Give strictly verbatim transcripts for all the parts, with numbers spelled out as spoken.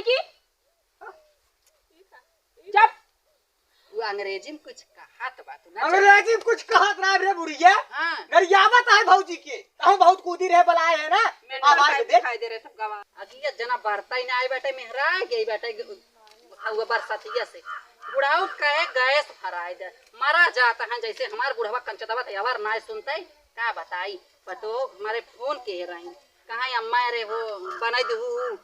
की? चुप। तू अंग्रेजी में कुछ कहत बा तू ना। अंग्रेजी में कुछ कहत रहा रे बुढ़िया। हाँ। गरियावत है भौजी के। हम बहुत कूदी रहे बलाए है ना। मेंढरा आवाज टाइप दे। दिखाई दे रहे सब गवा। अगिया जना बरता ही ना आए बेटे मेहरा गई बेटे। हउआ बरसतिया से। बुढ़ाऊ कहे गैस भराए दे। मरा जात है जैसे हमार बुढ़वा कंचदवा त अवर ना सुनते। का बताई? पतो हमारे फोन के रही। कहाँ अम्मा रे हो बनाई दू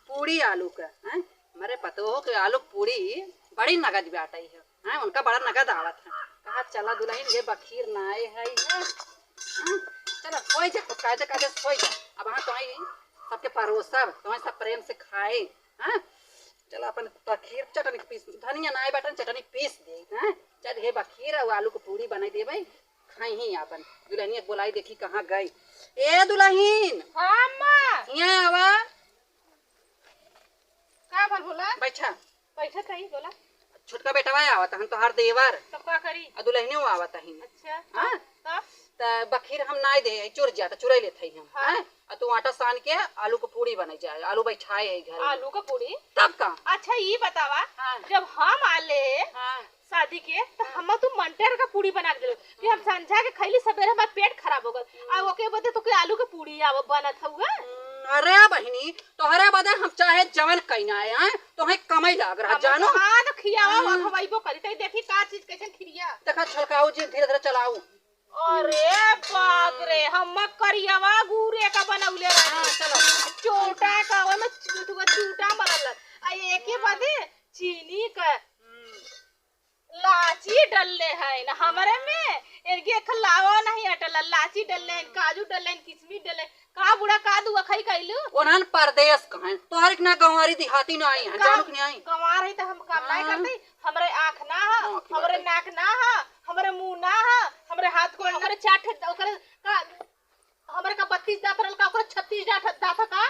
पूड़ी आलू का, हैं? हमारे पतोह के आलू पूड़ी बड़ी नगद बाटई है, हैं? उनका बड़ा नगद आवत है। कहा चला दुलहिन ये बखीर ना आए है, है? हैं? चला होई जा, कायदे कायदे होई जा। अब हाँ तोहई सबके परोसब, तोहई सब प्रेम से खाए, हैं? चला अपन बखीर चटनी पीस, धनिया ना आए बाटन चटनी पीस दे, हैं? चल ये बखीर और आलू के पूड़ी बनाई देबे, खाई ही अपन। दुलहिनिया के बोलाई देखी कहाँ गई। ए दुलहिन, हाँ अम्मा। यहाँ आवा। का भल बोला? बैठा। बैठा सही बोला। छोटका बेटवा आवत हन तोहार देवर। तब का करी? आ दुलहिनियो आवत हन। अच्छा। हाँ? तब? त बखीर हम नाई दे, चुर जाता, चुराई लेत हई हम। हाँ। हाँ? आ तू आटा सान के आलू के पूड़ी बनाई जाए, आलू बैठाए है घर में। आलू के पूड़ी? तब का? अच्छा ई बतावा, हाँ। जब हम आले हाँ। शादी के, त हाँ। हम तू मंटर का पूड़ी बना के देलो कि हम हाँ। संझा के खैली, सबेरे हमार पेट खराब हो गल। आ हम्म। ओके बदे तोके आलू के पूड़ी आव बनत हउए। हम्म, अरे बहिनी, तोहरे बदे हम चाहे जवन कइना आए, आए, तोहे कमाई लाग रहा, हम जानो? हाँ, तो खियावा, हाँ। हम खवाइबो करी, तई देखी का चीज कैसन खिरिया। देखा, छलकाऊ जी, धीरे धीरे चलाऊ। अरे बाप रे, हम करियावा गुरे का बनौले रहे। हाँ, चलो। चोटा का, ओमे चू-, चूटा मरल। आ एके बदे चीनी का हम्म। लाची डलले है ना हमरे में, इनके एक लावा नहीं अटल, लाची डलले हैं, काजू डलले हैं, किशमिश डलले हैं। का बूढ़ा का दुआ खाई कैलू? ओनहन परदेस कहें, तोहरे के ना गंवारी देहाती ना आई हैं, का जानू कि नहीं आई? गंवार है तो हम काम नहीं हाँ। करते, हमरे आँख ना है, आँख हमरे बाटे। नाक ना है, हमरे मुँह ना है, हमरे हाथ गोड़, हमरे चार ठे, ओकरे का, हमरे का बत्तीस दाँत रहल का, ओकरे छत्तीस दाँत, दाँत है का?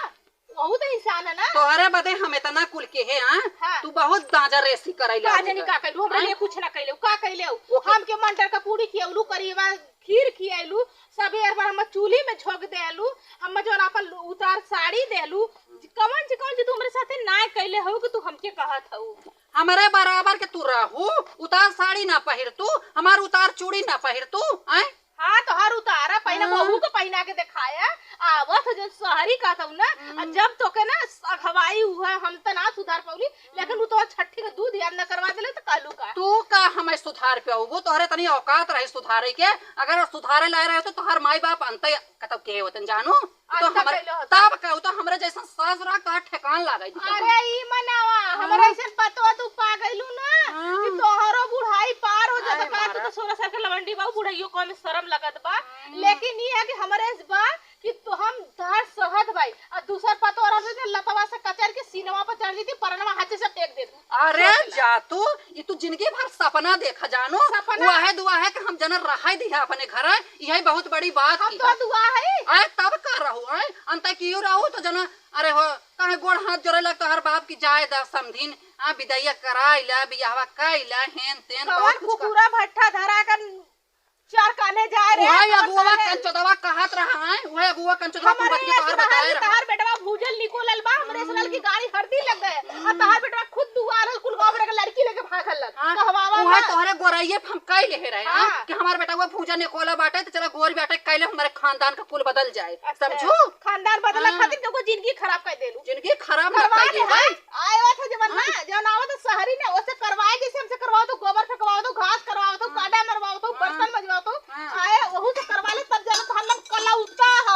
वहू तो इंसान है ना। तोहरे बदे हम इतना कुल के है, हाँ? हाँ। तू बहुत दांजा रेसी करैले का हऊ जानी इधर। का कैलू, हमरा हाँ? लिए कुछ ना कैले, का कैले हऊ? ओके। हमके मंटर का पूड़ी खियौलू, करीबा खीर खियौलू, सबेर भर हम चूल्ही में झोंक देलू, हम जौन आपन उतार साड़ी देलू, कवन जी, कवन जी तू हमरे साथे ना कैले हऊ कि तू हमके कहत हऊ? हमरे बराबर के तू रहू, उतार साड़ी ना पहिर तू, हमार उतार चूड़ी ना पहिर तू, आय? हाँ, तोहार उतारा पहिना, हाँ। बहू के पहिना के देखाया, आवत हो जब शहरी कहत हऊ ना, हम्म। आ जब तोके ना अगवाई हुआ, हम त ना सुधार पौली, लेकिन उ तो छठी के दूध याद न करवा देले त कहलू का? तू का हमें सुधार पे हो? वो तोहरे तनी औकात रहे सुधारे के, अगर सुधारे लाए रहे तो तोहर माई बाप अंत कतब के होतन जानू? तो अंत हमरे, कैले होतन। तब का, उ तो हमरे जैसन सास रहा का ठेकान लागे दी। अरे ई मनावा, हाँ। हमरे ऐसन पतवा तू पा गइलू ना, हाँ। कि तोहरो बुढ़ाई पार हो जाता अरे का, तू मारा। तो सोलह साल के लवंडी बा, बुढ़ाइयो कम शर्म लगत बा, हम्म। लेकिन ई है कि हमरे इस बा कि तो हम तहार सहत भाई, आ दूसर पतवा रहते तो लतवा से कचर के सीनवा पर चढ़ लेती, परनवा हाथे से फेंक देती। अरे सोच ला। जा तू, ई तू जिंदगी भर सपना देखा जानू। सपना? वह दुआ है कि हम जना रहाई दिया अपने घर, यही बहुत बड़ी बात हम की तो है। दुआ है। आए तब का रहू, आए अंत की रहू तो जना, अरे हो, काहे गोड़ हाथ जोड़े लगता हर बाप की जाए दा समधिन, आ विदैया कराई ला, बियाहवा कई ला, हेन तेन कवन बहुत कुछ कर कुकुरा भट्ठा धरा कर चार कान्हे जाए रहे, उहे कवन अगुआ सारे? कंचदवा कहत रहा है, उहे अगुआ कंचदवा कुल हमरे बतिया तोहर सुनहर बताए की रहा। तहार बेटवा भूजल निकोलल बा, हमरे सुनल की गाड़ी हरदी लग गए। आ तहार बेटवा खुद दुआरल कुल गाँव में लड़की लेके भागल लग। हाँ, कहवावा उहे ना। तोहरे गोरैये पे हम कह ले रहे हैं हाँ। कि हमार बेटवा भूजा निकोला बाटे, तो चला गोर बाटे, कह ले हमारे खानदान का कुल बदल जाए। अच्छा। समझू? खानदान बदलने हाँ। खातिर केहू के जिंदगी खराब कर देलू। जिंदगी खराब ना भगवान कर दे है। भाई। आए हुआ था जवन ना, हाँ। जवन आवत है शहरी ना, ओसे करवाए जैसे हमसे करवाओ तो गोबर फेंकवाओ तो घास करवाओ तो हाँ। काटा मरवाओ तो हाँ। बर्तन मजवाओ तो हाँ। आए वहू से करवा ले तब जानो तो हम लोग कलौता ह।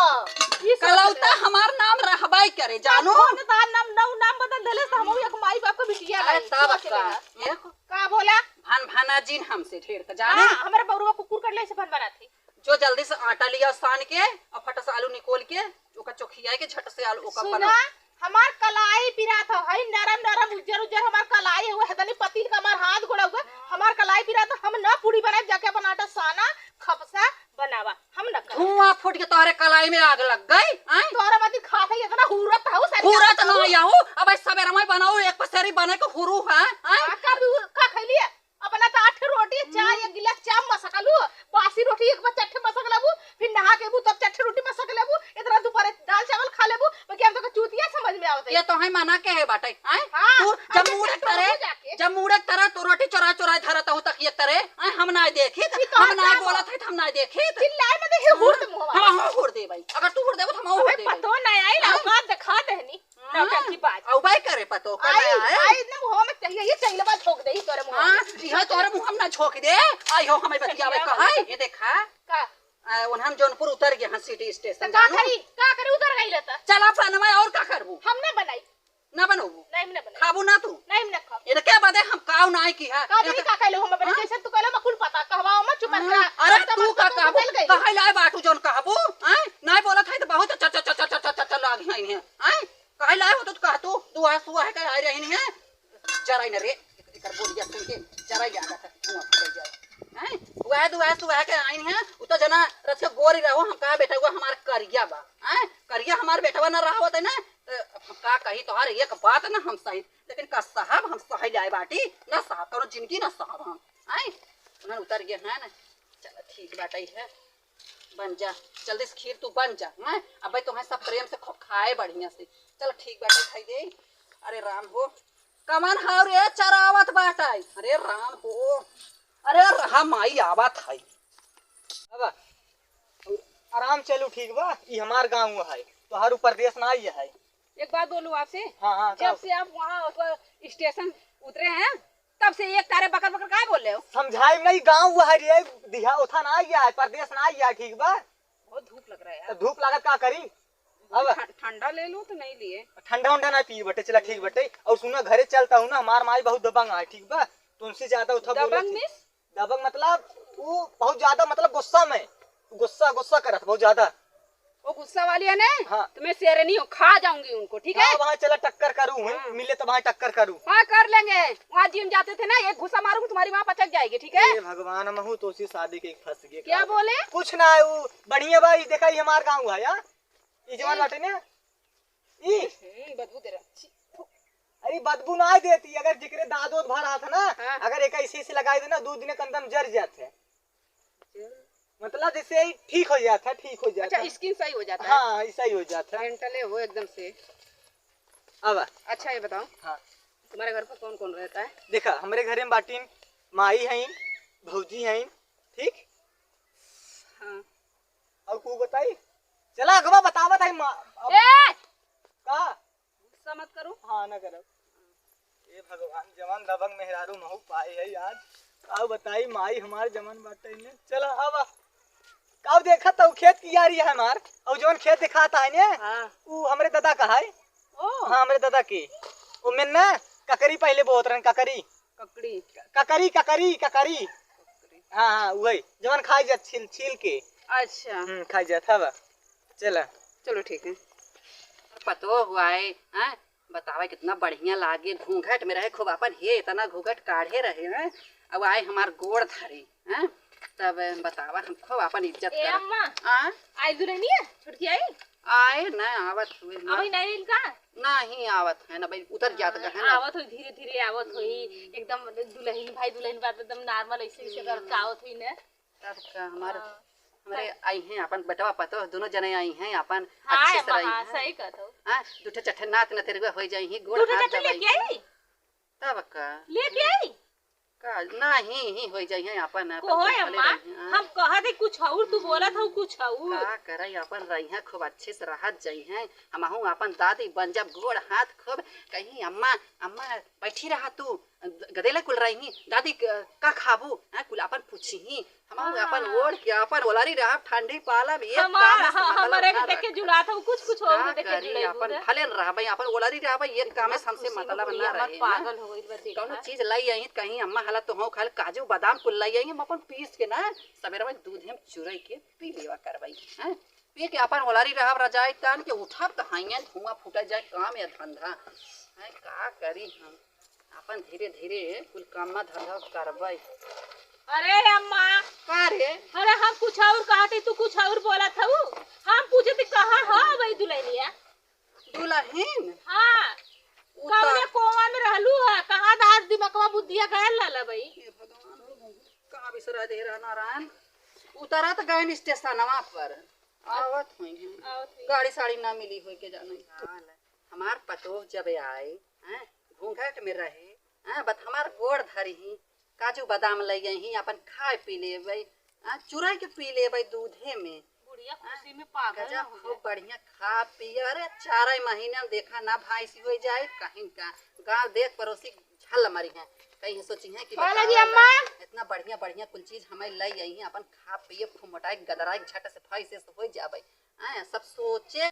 ई सोच कलौता ले। हमार नाम रहबाई करे, जानू? हम तो नाम, नाम, नाम बदल देले तो हम एक माई बाप को बिटिया अरे नहीं। तब सोच का? ले। एक का बोला? भन भना जिन हमसे ढेर का, जानू? हाँ, हमारे बउरवा कुकुर कटले से भन भना थी। जो जल्दी से आटा लिया सान के और फट से आलू निकोल के ओका चोखिया के झट से आलू ओका सुना, बनाओ। हमार कलाई पिरात हो, हई नरम नरम उज्जर उज्जर हमार कलाई हुआ है, तनी पतील का हमार हाथ गोड़ा हुआ, हमार कलाई पिरात हो, हम ना पूड़ी बनाए, जाके अपन आटा साना, खपसा बनावा, हम ना करब। धुआं फूट के तोहरे कलाई में आग लग गई, आय? तोहरा मती खात है, इतना हुरत हो, सारी हुरत आदत ना हो। आया हो, अब सवेरे में बनाओ, एक पसेरी बने के हुरू है, आय? आ, का भी हुर-, का खैली है? अपना तो आठ रोटी, चाय, हम्म। एक गिलास चाय मसक लू, बासी रोटी एक बार चट्ठे मसक लेबू, फिर नहा के बू तब चट्ठे रोटी मसक लेबू, इतना दोपहरे दाल चावल खा लेबू, बाकी हम तो चूतिया समझ में आवत है। ये तो है मना के है बाटे, आय? हाँ, तू जब हम मुड़े जैसे तरे, कहूँ जाके। जब मुड़े तरे तो रोटी चोरा चोरा धरत हो तक ये तरे, आय? हम ना देखी, ई तो हम ना का बोलत है, हम ना देखी। चिल्लाए मत, ये हुर दे मुँहवा। हम हो हुर दे भाई, अगर तू हुर देबो तो हम हो हुर अबे दे भाई। पतो ना आई, हाँ? औकात दिखा देहनी। हाँ। नौटंकी बाज। औ भाई करे पतो का आई, ना आए? आई इतना मुँह में चाहिए, ये चाहिए बात ठोक दे ही तोरे मुँह हाँ, में। यह तोरे मुँह हम ना झोंक दे। आई हो हमें बतियावे का है? ये देखा। का? आ, उन्हन जौनपुर उतर गए हैं सिटी स्टेशन, तो का जानू? करी? का करी उतर गई ले तो? चला पनवा और का करबू? हम ना बनाई। ना बनोबू? नहीं, हम ना बनाई। खाबू ना तू? नहीं, हम ना खाब। ये तो क्या बात है, हम काव ना आई की है? का ये नहीं तो का कहले हम अपने हाँ? जैसे तू कहले मैं कुल पता कहवा मत चुप हाँ, रह। अरे हम तो तू बस का तू कहबू? मिल गई। कहै लाए बाटू जौन कहबू, हैं? नहीं बोलत है तो बहुत च-, च-, च-, लाग है, हैं? कहै लाए हो तो कह तू, दुआ सुआ है के आए रही नहीं है। जराई न रे, एकर बोलिया सुन के जराई लागत है, धुआं फूटे जाए। हैं? वह दुआ सुआ के आइन है, उ तो जना रथ के गोरी रहो, हम कहा बेटा हुआ हमार करिया बा। हैं? करिया हमार बेटवा ना रहा होता ना, तो हम का कही तोहार एक बात ना हम सही, लेकिन का साहब हम सही जाए बाटी, ना साहब कौनो जिंदगी ना साहब हम। हैं? उन्हन उतर गए हैं ना, चलो ठीक बाटे है। बन जा, जल्दी से खीर तू बन जा, हैं? अबे तुम्हें सब प्रेम से खूब खाए बढ़िया से। चल ठीक बाटे, खाई दे। अरे राम हो, कमन हाव रे चरावत बाटे। अरे राम हो, अरे रहा माई आवत है। अब आराम चलू, ठीक बा? ई हमार गाँव है, तोहार ऊ परदेस ना आई है। एक बात बोलूं आपसे? हाँ, हाँ, जब का? से आप वहाँ उस पर स्टेशन उतरे हैं, तब से एक तारे बकर बकर काहे बोल रहे हो? समझाई नहीं, गाँव वो है रे, दिहा उठा ना आइया है, परदेस ना आइया है, ठीक बा? बहुत धूप लग रहा है तो यार। धूप लागत का करी? अब ठं-, ठंडा ले लूं तो नहीं लिए। ठंडा उंडा ना पी बटे, चला ठीक बटे। और सुना, घरे चलता हूँ ना, हमार माई बहुत दबंग है, ठीक बा? तो उनसे ज्यादा उठा बोलो दबंग ठीक। Means? दबंग मतलब वो बहुत ज्यादा, मतलब गुस्सा में, गुस्सा, गुस्सा करत बहुत ज्यादा। वो गुस्सा वाली है ना, हाँ। तो मैं शेरनी हूँ, खा जाऊंगी उनको, ठीक है? हाँ, वहाँ चला टक्कर करूँ, हाँ। मिले तो वहाँ टक्कर करूँ। हाँ, कर लेंगे। वहाँ जिम जाते थे ना, एक घुसा मारूंगी, तुम्हारी वहाँ पचक जाएगी, ठीक है? ए भगवान, महू तो उसी शादी के फंस गए क्या का। बोले? कुछ ना, वो बढ़िया बा, ई देखा, ई हमार गाँव है, यार। ई जवान ए। बाटे ना, ई। हम्म, बदबू दे रहा। छी, थू। अरे बदबू ना देती, अगर जिकरे दाद ओद भर हाथ ना, हाँ। अगर एक ऐसे ऐसे लगाई दे ना, दो दिन के अंदर में जर जात है। अच्छा। मतलब जैसे ही ठीक हो जात है, ठीक हो जात अच्छा, है। Skin सही हो जाता है। हाँ, ई सही हो जात है। Mental हो एकदम से। अब अच्छा ये बताओ, हाँ। तुम्हारे घर पर कौन कौन रहता है? देखा, हमरे घरे में बाटिन माई हईन, भौजी हईन, ठीक? हाँ। और को बताई? चला अगवा बतावत है माँ। अब ए! का? गुस्सा मत करो। हाँ, ना करब। ए भगवान, जवान दबंग मेहरारू महू पाए है आज। का बताई माई हमार जमन बाटे ने। चला अब, अब देखा तो खेत की यारी है हमार, और जौन खेत दिखाता है ने, हाँ। उ हमरे दादा का है। ओ। हाँ, हमरे दादा के। ओ में ना ककरी पहले बोत रहन, ककरी। ककड़ी। ककरी, ककरी, ककरी। ककड़ी। हाँ, हाँ, वही। जवन खाई जात छील, छील के। अच्छा। हम्म, खाई जात, हवा। चला। चलो, ठीक है। पतो हुआ है, हैं? बतावा, कितना बढ़िया लागे। घूंघट में रहे खूब अपन, हे इतना घूंघट काढ़े रहे, हैं? अब आए हमार गोड़ धरे, हैं? तब बतावा, हम खूब अपन इज्जत ए करब। अम्मा, हाँ? आई दुल्हनिया, छोटकी आई? आए ना, आवत हुए ना। अबही नहीं आइल का? नहीं, आवत है ना भाई, उतर जात हाँ, है ना। आवत होई, धीरे धीरे आवत होई, हम्म। एकदम दुल्हन भाई दुल्हन बात एकदम normal ऐसे ऐसे करके हम्म। आवत होई ना। तब का हमार, हाँ। हमरे आई हैं अपन बेटवा पतोह, दोनों जने आई हैं अपन, हाँ, अच्छे से अम्मा, रही हाँ, हैं। सही कहत हो। हाँ, दू ठे चट्टे नात नतरुआ हो जाई हैं, गोड़ दू ठे हाथ चट्टे दबाई लेके हैं। आई? तब का? लेके आई? का? नाही, ही होई जाई हैं अपन, अपन कोहो कुल भले अम्मा, रही हैं। हम कहत ही कुछ और, तू बोलत हो कुछ और। का करई, अपन रही हैं, खूब अच्छे से रहत जाई हैं। हमहू अपन दादी बन जब, गोड़ हाथ खूब कहीं, "अम्मा, अम्मा, बैठी रहा तू, गदेले कुल रही हैं, दादी क-, का खाबू?" हैं, कुल अपन पूछी हैं। हमहू हाँ। अपन ओढ़ के अपन ओलारी रहब, ठंडी पालब, एक हमार, काम से हाँ, मतलब हमरे ना के देख के रहे। जुड़ात हो, कुछ, कुछ और का के देख के करी, जुड़ाई अपन बुझे। भले न रहबे, अपन ओलरी रहबे, एक काम से हमसे खुशी मतलब होई, ना हमार रहे, हाँ? पागल हो गइल बा, देखा। कौनो चीज लाई आई त कहीं अम्मा हला तो हो खाल काजू बादाम कुल लाई आई, हम अपन पीस के ना सवेरे में दूध में चुरई के पी लेवा करबई, हैं? पी के अपन ओलरी रहब, रजाई तान के उठब त हाइयन धुआं फूटा जाए, काम या धंधा, हैं? का करी हम? अपन धीरे धीरे कुल कामा धंधा करबै। अरे अम्मा। का रे? अरे हम कुछ और कहत ही, तू कुछ और बोलत हऊ। हम पूछत ही कहाँ हो भाई दुल्हनिया? दुल्हन? हाँ। उ त कौने कोवा में रहलू है? कहाँ दास दिमकवा बुद्धिया गयल लाला भाई? हे भगवान, कहाँ बिसरा दे रहा नारायण? उतरत गए स्टेशनवा पर। आवत हुई हैं। आवत हुई। गाड़ी साड़ी ना मिली होई के जाने। हमार पतोह जब आई, हैं, घूंघट में रहे, हैं, बत हमार गोड़ धरी ही, काजू बादाम लइ गई ही, अपन खाए पी लेबै, हैं, चुराई के पी लेबै दूधे में। बुढ़िया खुशी में पागल गजब हो खूब गए। बढ़िया खा पी, अरे चार महीना में देखा ना भैंसी हो जाए कहीं का, गाँव देख पड़ोसी झल मरी हैं, कहीं सोची हैं कि बा लगी बतावा अम्मा? इतना बढ़िया बढ़िया कुल चीज हमें लइ आई हैं, अपन खा पिए खूब मोटाई गदराई झट से फैसे से हो जाबै। हैं, सब सोचे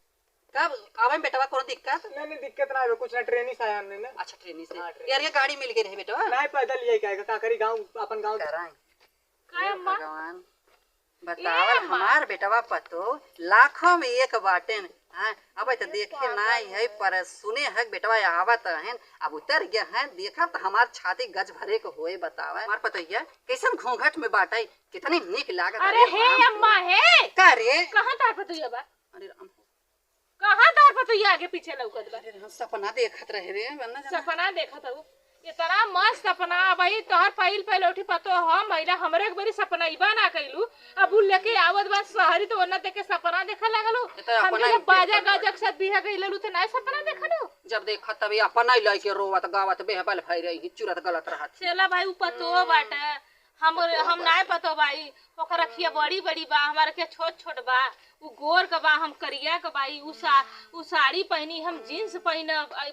कब आवे में बेटवा कोनो दिक्कत? नहीं, नहीं, दिक्कत ना आवे, कुछ ना, ट्रेनी से आया हमने ना। अच्छा, ट्रेनी से। हाँ, ट्रेनी यार, ये से। गाड़ी मिल गई रहे बेटवा? नहीं, पैदल ही आई, का, का करी, गाँव, अपन गाँव। कराई। काय हे अम्मा? भगवान, बतावल अम्मा? हमार बेटवा पतो लाखों में एक बाटेन। हाँ, अब तो देखे नाई है, पर सुने है बेटवा आवत हैं, अब उतर गया है, देखब तो हमार छाती गज भरे के होए, बतावे। हमार पतोहिया कैसन घूंघट में बाटे, कितनी नीक लागत। अरे अरे हे राम। अम्मा हे। का रे? कहाँ तार पतोहिया बा? अरे राम। कहाँ तार पतोहिया आगे पीछे लौकत बा? अरे हम सपना देखत रहे रे, वरना जाना। सपना देखत हऊ? इतना मस्त सपना, भाई तोहर पहिल पहिल उठी पतो ह, महिला हमरे एक बारी सपना इबा ना कैलू। अब उ लेके आवत बा शहरी तो ओन्ना देख के सपना देखे लागलू। ये तो हम अपना जब ही बाजा पेपर गाजा के साथ बिहा गई लेलू तो ना सपना देखलू। जब देखत तभी अपन ही लइके रोवत गावत बेहबल भई रही, चुरत गलत रहत। चला भाई उ पतो बाटे, हम, हम नाय पतो भाई, ओकर अखिया बड़ी बड़ी बा, हमार अखिया छोट छोट बा, उ गोर क बा, हम करिया क बाई, उ सा-, उ साड़ी पहिनी, हम जींस पहिन,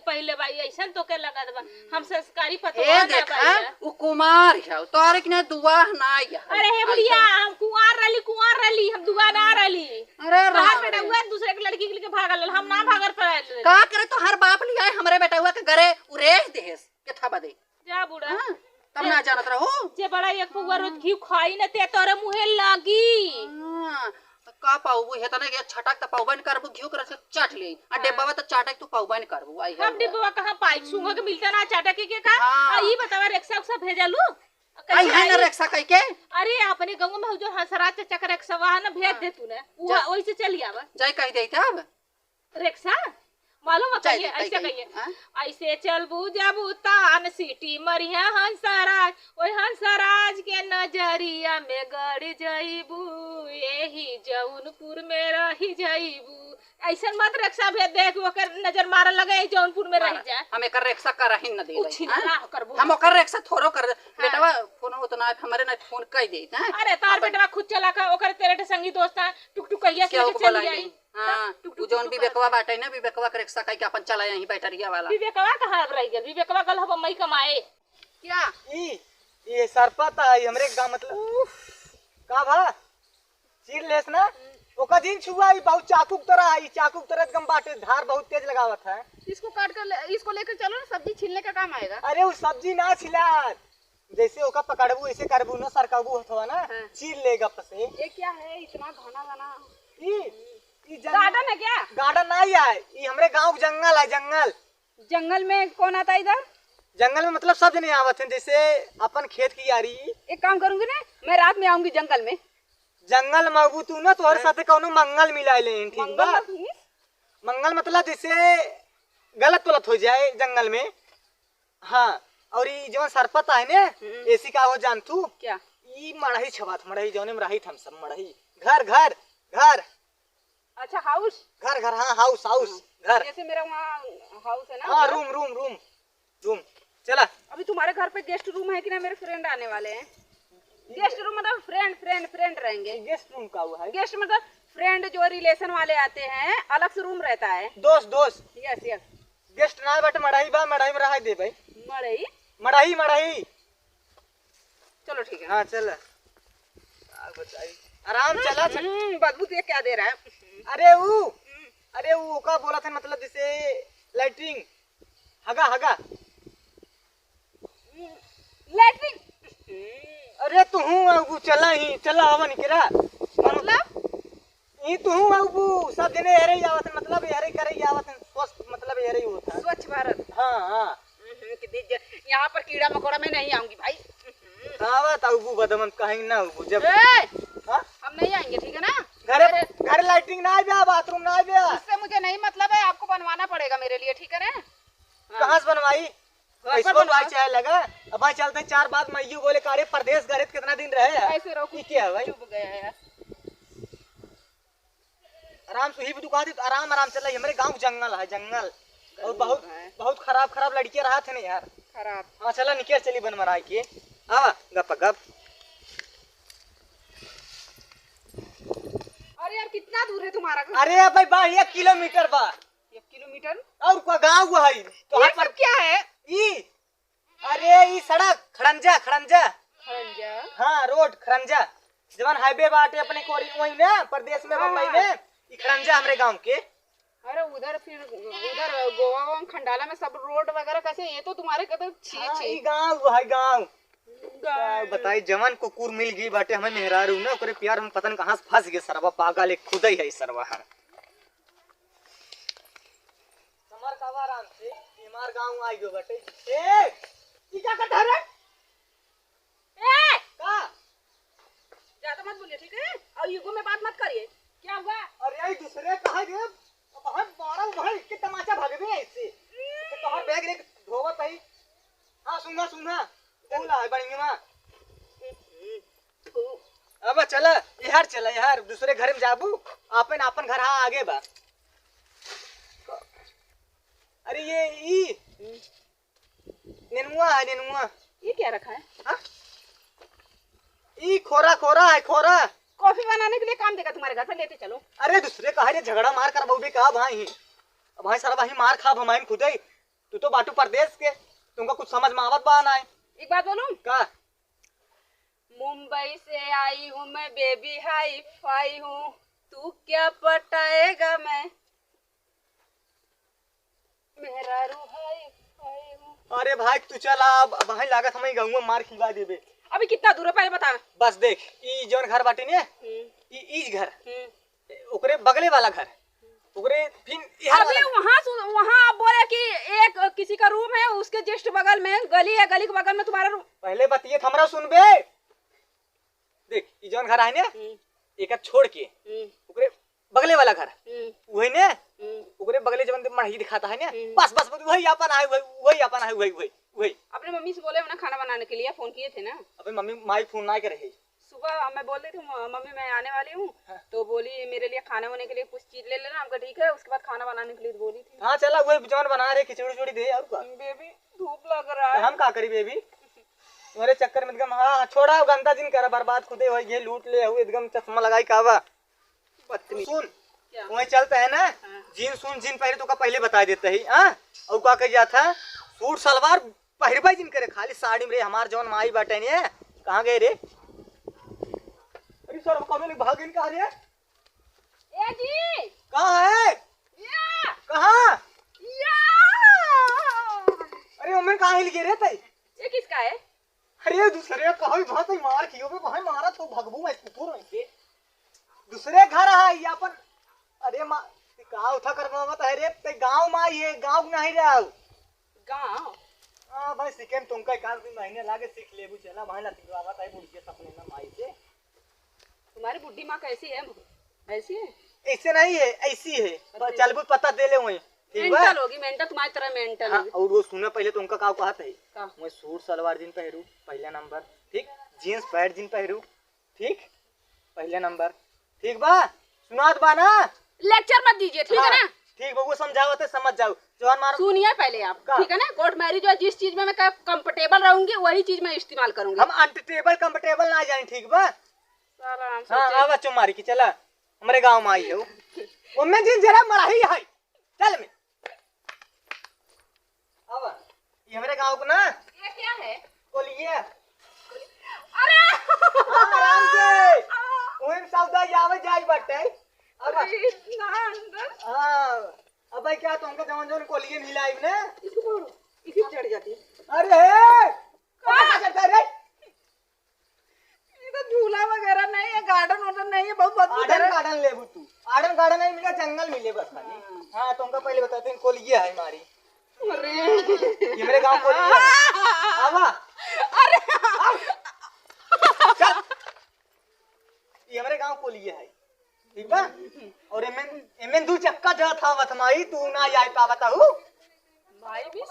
पहिले बाई, अइसन तोके लगत बा, हम संस्कारी पतोह ना देखा, बाई। उ कुमार है, तोहरे के ना दुआ ना आया। अरे हे बुढ़िया, हम कुंवार रहली, कुंवार रहली, हम दुआ ना रहली। अरे तोहार राम रे। बेटउआ दूसरे के लड़की के लेके भागल रहल, हम ना भागल पर रहल। का करे तोहार बाप लियाए हमरे बेटउआ के घरे उरेह देहेस, के था बदे। जा बूढ़ा। हाँ, तब ना जानत रहो। जे बड़ा एक पौवा रोज घी खाई न ते तोरे मुँहे लागी। हाँ, त का पाउबू? हे तने के छटक त पाउबे न करबू, घी के रस चाट ले। आ हाँ। डेब्बा त चाटक तू पाउबे न करबू। आई हम है। डेब्बा कहाँ पाई? सूंघ के मिलता ना चाटक के का? हाँ। आ, ई बतावा, रिक्शा उक्सा भेजलू? आई कैसे है ना आई? रिक्शा कह के? अरे, अपने गाँव में जो हंसराज चाचा का रिक्शा है ना, भेज हाँ। दे तू ना। वो जा। वैसे चली आवा। जाई कह दे तब। रिक्शा? मालूम है, जाए कहिए, दे, ऐसे कहिए, कहिए। हाँ? ऐसे चलबू जाबू तान सीटी मरिया हंसराज, ओए हंसराज के नजरिया में गड़ जाइबू, यही जौनपुर में रह जाइबू। ऐसन मत रिक्शा भेज दे कि ओकर नजर मारल लगे, यही जौनपुर में रह मारा। जाए। हम एकर रिक्शा करहिन न दे उ भाई, छिनरा हाँ? करबू। हम ओकर रिक्शा थोड़ो कर दे। हाँ। बेटवा, फोन होत ना, हमरे ना फोन कह दे, हैं? अरे, तार अपन बेटवा खुद चला का, ओकर तेरे संगी दोस्त है, टुक टुक कहिया से केहू लेके के चली बोलाई आई। नहीं। हाँ, तब टुक, टुक, उ जौन टुक, टुक विवेकवा करत। बाटे ना, विवेकवा के रिक्शा कह के अपन चला आई बैठरिया वाला। विवेकवा कहाँ अब रह गया? विवेकवा कल हम मई कमाए। क्या? ई, ये सरपत है, हमरे गाँव मतलब। उफ। का भा? चीर लेस ना? ओका दिन छुआ, ई बहुत चाकू की तरह है, ई चाकू की तरह एकदम बाटे, धार बहुत तेज लगावत है। इसको काट कर ले, इसको लेकर चलो ना, सब्जी छीलने का काम आएगा। अरे, वो सब्जी ना छिला, जैसे ओका पकड़बू, ऐसे करबू ना, सरकबू हथवा ना, हाँ। चीर ले गप से। ये क्या है, इतना घना घना? ई, ई जंग-, गार्डन है क्या? गार्डन नहीं है, ई हमरे गाँव के जंगल है, जंगल। जंगल में कौन आता है इधर? जंगल में मतलब सब जने आवत हैं, जैसे अपन खेत की यारी। एक काम करूंगी ना, मैं रात में आऊंगी जंगल में। जंगल में आबू तू ना, तोहरे हाँ। साथे कौनो मंगल मिला ले, ठीक मंगल बा? मतलब? मंगल मतलब जैसे गलत वलत हो जाए जंगल में। हाँ, और ई जवन सरपत है ने, हम्म। एसी का हो जान तू? क्या? ई मड़ही छबात, मड़ही जौने में रहित हम सब, मड़ही। घर, घर, घर। अच्छा, हाउस? घर, घर, हाँ, हाउस, हाउस, हाँ। घर। जैसे मेरा वहाँ हाउस है ना, हाँ, उधर। Room, room, room, room. चला। अभी तुम्हारे घर पे गेस्ट रूम है कि ना, मेरे फ्रेंड आने वाले हैं। गेस्ट रूम मतलब फ्रेंड, फ्रेंड, फ्रेंड रहेंगे। गेस्ट रूम का हुआ है? गेस्ट मतलब फ्रेंड, जो रिलेशन वाले आते हैं, अलग से रूम रहता है। दोस्त, दोस्त। Yes, yes. गेस्ट ना बट मड़ाई बा, मड़ाई में रहा दे भाई। मड़ई? मड़ाई, मड़ाई। चलो ठीक है। हाँ, चल। का बताई? आराम चला, चल। हम्म, बदबू ये क्या दे रहा है? अरे ऊ, हम्म। अरे ऊ का बोला था, मतलब जैसे लैट्रिन, हगा, हगा। लैट्रिन। अरे तू हूँ, ऊ चला ही, चला आवा निकरा। मतलब? ई तू हूँ, ऊ सब जने एरे ही आवत, मतलब एरे करे ही आवत, स्वस्थ मतलब एरे ही होता है। स्वच्छ भारत। हाँ, हाँ। हम्म, कि दे-, ज-, यहाँ पर कीड़ा मकोड़ा, मैं नहीं आऊंगी भाई। हम्म। आवा त उबू बदमन कहेंगे ना उबू जब ए! हाँ? हम नहीं आएंगे, ठीक है ना? घरे, अरे! घरे लैट्रिन ना आवे, बाथरूम ना आवे। उससे मुझे नहीं मतलब है, आपको बनवाना पड़ेगा मेरे लिए, ठीक है ना? हाँ। कहाँ से बनवाई? घर पर पैसवा बनवाओ। भाई चाहे लगा। अब भाई चलते हैं, चार बात मैं यू बोले, का रे परदेश गए थे कितना दिन रहे यार? ऐसे रहो, ई क्या है भाई? चुप गया यार। आराम से ही भी दुकान थी, तो आराम, आराम चल रही। हमारे गाँव जंगल है, जंगल। और बहुत, बहुत खराब, खराब लड़कियाँ रहत है ना यार। खराब। हाँ, चला निकल चली बन मराई के। आवा, गप गप। अरे यार, कितना दूर है तुम्हारा घर? अरे भाई, बा एक किलोमीटर बा। एक किलोमीटर? और का गाँव है? तो ये हर पर सब क्या है? ई, अरे ई सड़क खड़ंजा, खड़ंजा। खड़ंजा? हाँ, रोड खड़ंजा, जवन हाईवे बाटे अपने कोरी वही ना, प्रदेश में, हाँ, बम्बई हाँ। में, ई खड़ंजा हमरे गाँव के। अरे उधर फिर, उधर गोवा वोवा खंडाला में सब रोड वगैरह कैसे, ये तो तुम्हारे के तो छी, हाँ, छी। ई गाँव है, गाँव। गाँव। का बताई, जवन कुकुर मिल गई बाटे हमें मेहरारू ना, ओकरे प्यार में पता न कहाँ से फंस गए सरवा, पागल एक खुदई है सरवा है। समर का आराम से, ये हमार गाँव आई गयो बाटे। ए, ई का करता है रे? ए! का? ज्यादा मत बोलिए, ठीक है? और ईगो में बात मत करिए। क्या हुआ? अरे, यही दूसरे कहा रे, अब हम मारा, वहाँ एक तमाचा भगबे ऐसे। तो तोहर बैग रे धोवत है। हाँ, सुना, सुना। बोला है बढ़िया। अब चला, यार चला, यार दूसरे घर में जाबू, आपन, आपन घर हाँ आगे बा। अरे ये ई नेनुआ है, नेनुआ। ये क्या रखा है? हाँ? ई खोरा, खोरा है, खोरा। कॉफी बनाने के लिए काम देगा तुम्हारे घर पे, लेते चलो। अरे दूसरे कहा रे, झगड़ा मार करवाओगे का भाई? अब भाई सारा भाई मार खाब हम खुद ही। तू तो बाटू परदेश के, तुमका कुछ समझ में आवत बा ना। एक बात बोलूं? का? मुंबई से आई हूँ मैं, बेबी हाई फाई हूँ, तू क्या पटाएगा मैं, मेहरारू हाई फाई हूँ। अरे भाई तू चला, अब भाई लागत हमें गाँव में मार खिलवा देबे। अभी कितना दूर है पहले बता। बस देख, ई जौन घर बाटे ने, हम्म। ई, ई घर, हम्म। ओकरे बगले वाला घर, ओकरे फिर इहर अबे वाला घर। वहाँ सु-, वहाँ आप बोले कि एक किसी का रूम है, उसके जस्ट बगल में गली है, गली के बगल में तुम्हारा रूम। पहले बतिये त हमरा सुनबे। देख, ई जौन घर है ने, हम्म। एकर छोड़ के, हम्म। ओकरे बगले वाला घर, हम्म। वही ने, हम्म। ओकरे बगले जौन मड़ही दिखाता है ने, हम्म। बस, बस, बस, वही आपन है, वही, वही आपन है, वही, वही, वही। अपने मम्मी से बोले हो ना खाना बनाने के लिए, फोन किए थे ना? अबे मम्मी, माई फोन ना करे है। सुबह मैं बोल रही थी, "म-, मम्मी मैं आने वाली हूँ।" हाँ। तो बोली, "मेरे लिए खाने वाने के लिए कुछ चीज ले लेना।" हमका ठीक है, उसके बाद खाना बनाने के लिए बोली थी। हाँ, चला, वही जौन बना रहे, खिचड़ी उचड़ी दे, और का? बेबी, धूप लग रहा तो है। हम का करी बेबी? तुम्हारे चक्कर में एकदम, हाँ, छोड़ा, गंदा जिन करा, बर्बाद खुदे हो गए, लूट ले हो, एकदम चश्मा लगाई का बा? बदतमीज। सुन, क्या? वहीं चलता है ना, हाँ। जींस उन्स जिन पहरे तो का पहले बता देता है, हाँ? और का कह जाता है, सूट सलवार पहिरबे जिन करे, खाली साड़ी में रे। हमार जौन माई बाटे ने, कहाँ गए रे? अरे सर, हम कौन लोग भाग गए, कहाँ रे? ए जी! कहाँ है? या! कहाँ? या! अरे, ओमन कहाँ हिल गए रे तई? ये किसका है? अरे, दूसरे कहाँ भी भाग, तई मार खियो बे, भाई मारा तो भगबू मैं कुकुर है से। दूसरे घर है, ये अपन, अरे माँ, का उठा करवावत है रे, ते गाँव में आई है, गाँव नहीं रहो। गाँव? हाँ भाई, सीखे में तुमका एक आध महीने लागे, सीख लेबू, चला भाई, लतिवावत है बुढ़िया सपने में माई से। तुम्हारी बुढ़ी माँ कैसी है? ऐसी है? ऐसे नहीं है, ऐसी है। अच्छा। चलबू पता दे ले वहीं, ठीक बा? मेंटल होगी, मेंटल तुम्हारी तरह मेंटल हाँ, होगी। और वो सुना पहले तुमका का कहत है? का? मैं सूट सलवार जिन पहरू, पहला नंबर, ठीक? जींस पैंट जिन पहरू, ठीक, पहले नंबर। ठीक बा? सुनात बा ना? लेक्चर मत दीजिए, ठीक है हाँ, ना? ठीक बा, वो समझावत है, समझ जाओ। जवान मारो। सुनिए पहले आप, का? ठीक है ना? कोर्ट मैरिज और जिस चीज में मैं क-, कंफर्टेबल रहूंगी, वही चीज मैं इस्तेमाल करूंगी। हम अनटेबल, कंफर्टेबल ना जाए, ठीक बा? साला हम हाँ, सोचे आवा चुमारी की, चला। हमरे गाँव में आई है वो। ओमे जी जरा मराही है। चल में। अब ये हमरे गाँव को ना ये क्या है? कोलिया। अरे! हाँ, आराम से। ओहिम सौदा आवे जाई बाटे। अब अरे, इतना अंदर। हाँ, अब भाई क्या तुमको जवन जवन कोलिए मिलाई ने? इसको पकड़ो, इसी पे चढ़ जाती है। अरे! का? पकड़ के रे। ये तो झूला वगैरह नहीं है, गार्डन वार्डन नहीं है, बहुत बदबू आर्डन गार्डन लेबू तू। आर्डन गार्डन नहीं मिला, जंगल मिले बस खाली। हाँ। हाँ, तुमका पहले बताते हैं, कोलिया है हमारी। अरे। ये मेरे गाँव कोलिया है। आवा। अरे। चल। ये हमरे गाँव कोलिया है, ठीक बा? और एमें, एमें दू चक्का जात आवत माई, तू ना जाए पावत हऊ। माई मिस?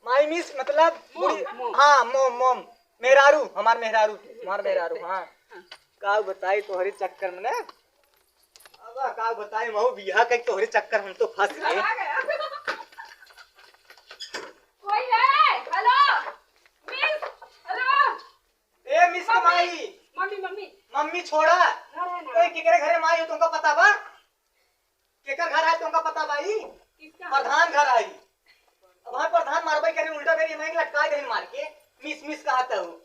माई मिस मतलब मोम, बूढ़ी, मोम। हाँ, मोम, मोम। मेहरारू, हमार मेहरारू, हमार मेहरारू, हाँ। हाँ। का बताई तोहरे चक्कर में ना? अब का बताई, महू बियाह कई तोहरे चक्कर हम तो फंस गए। आ गया। छोड़ा। घर है ना। ए, केकरे घरे माई हो, तुमका पता बा? केकर घर है, तुमका पता बा? ई किसका? प्रधान घर है। अब हम प्रधान मारबे करे, उल्टा बेरी मैं लटका दे मार के, मिस मिस कहत हूँ।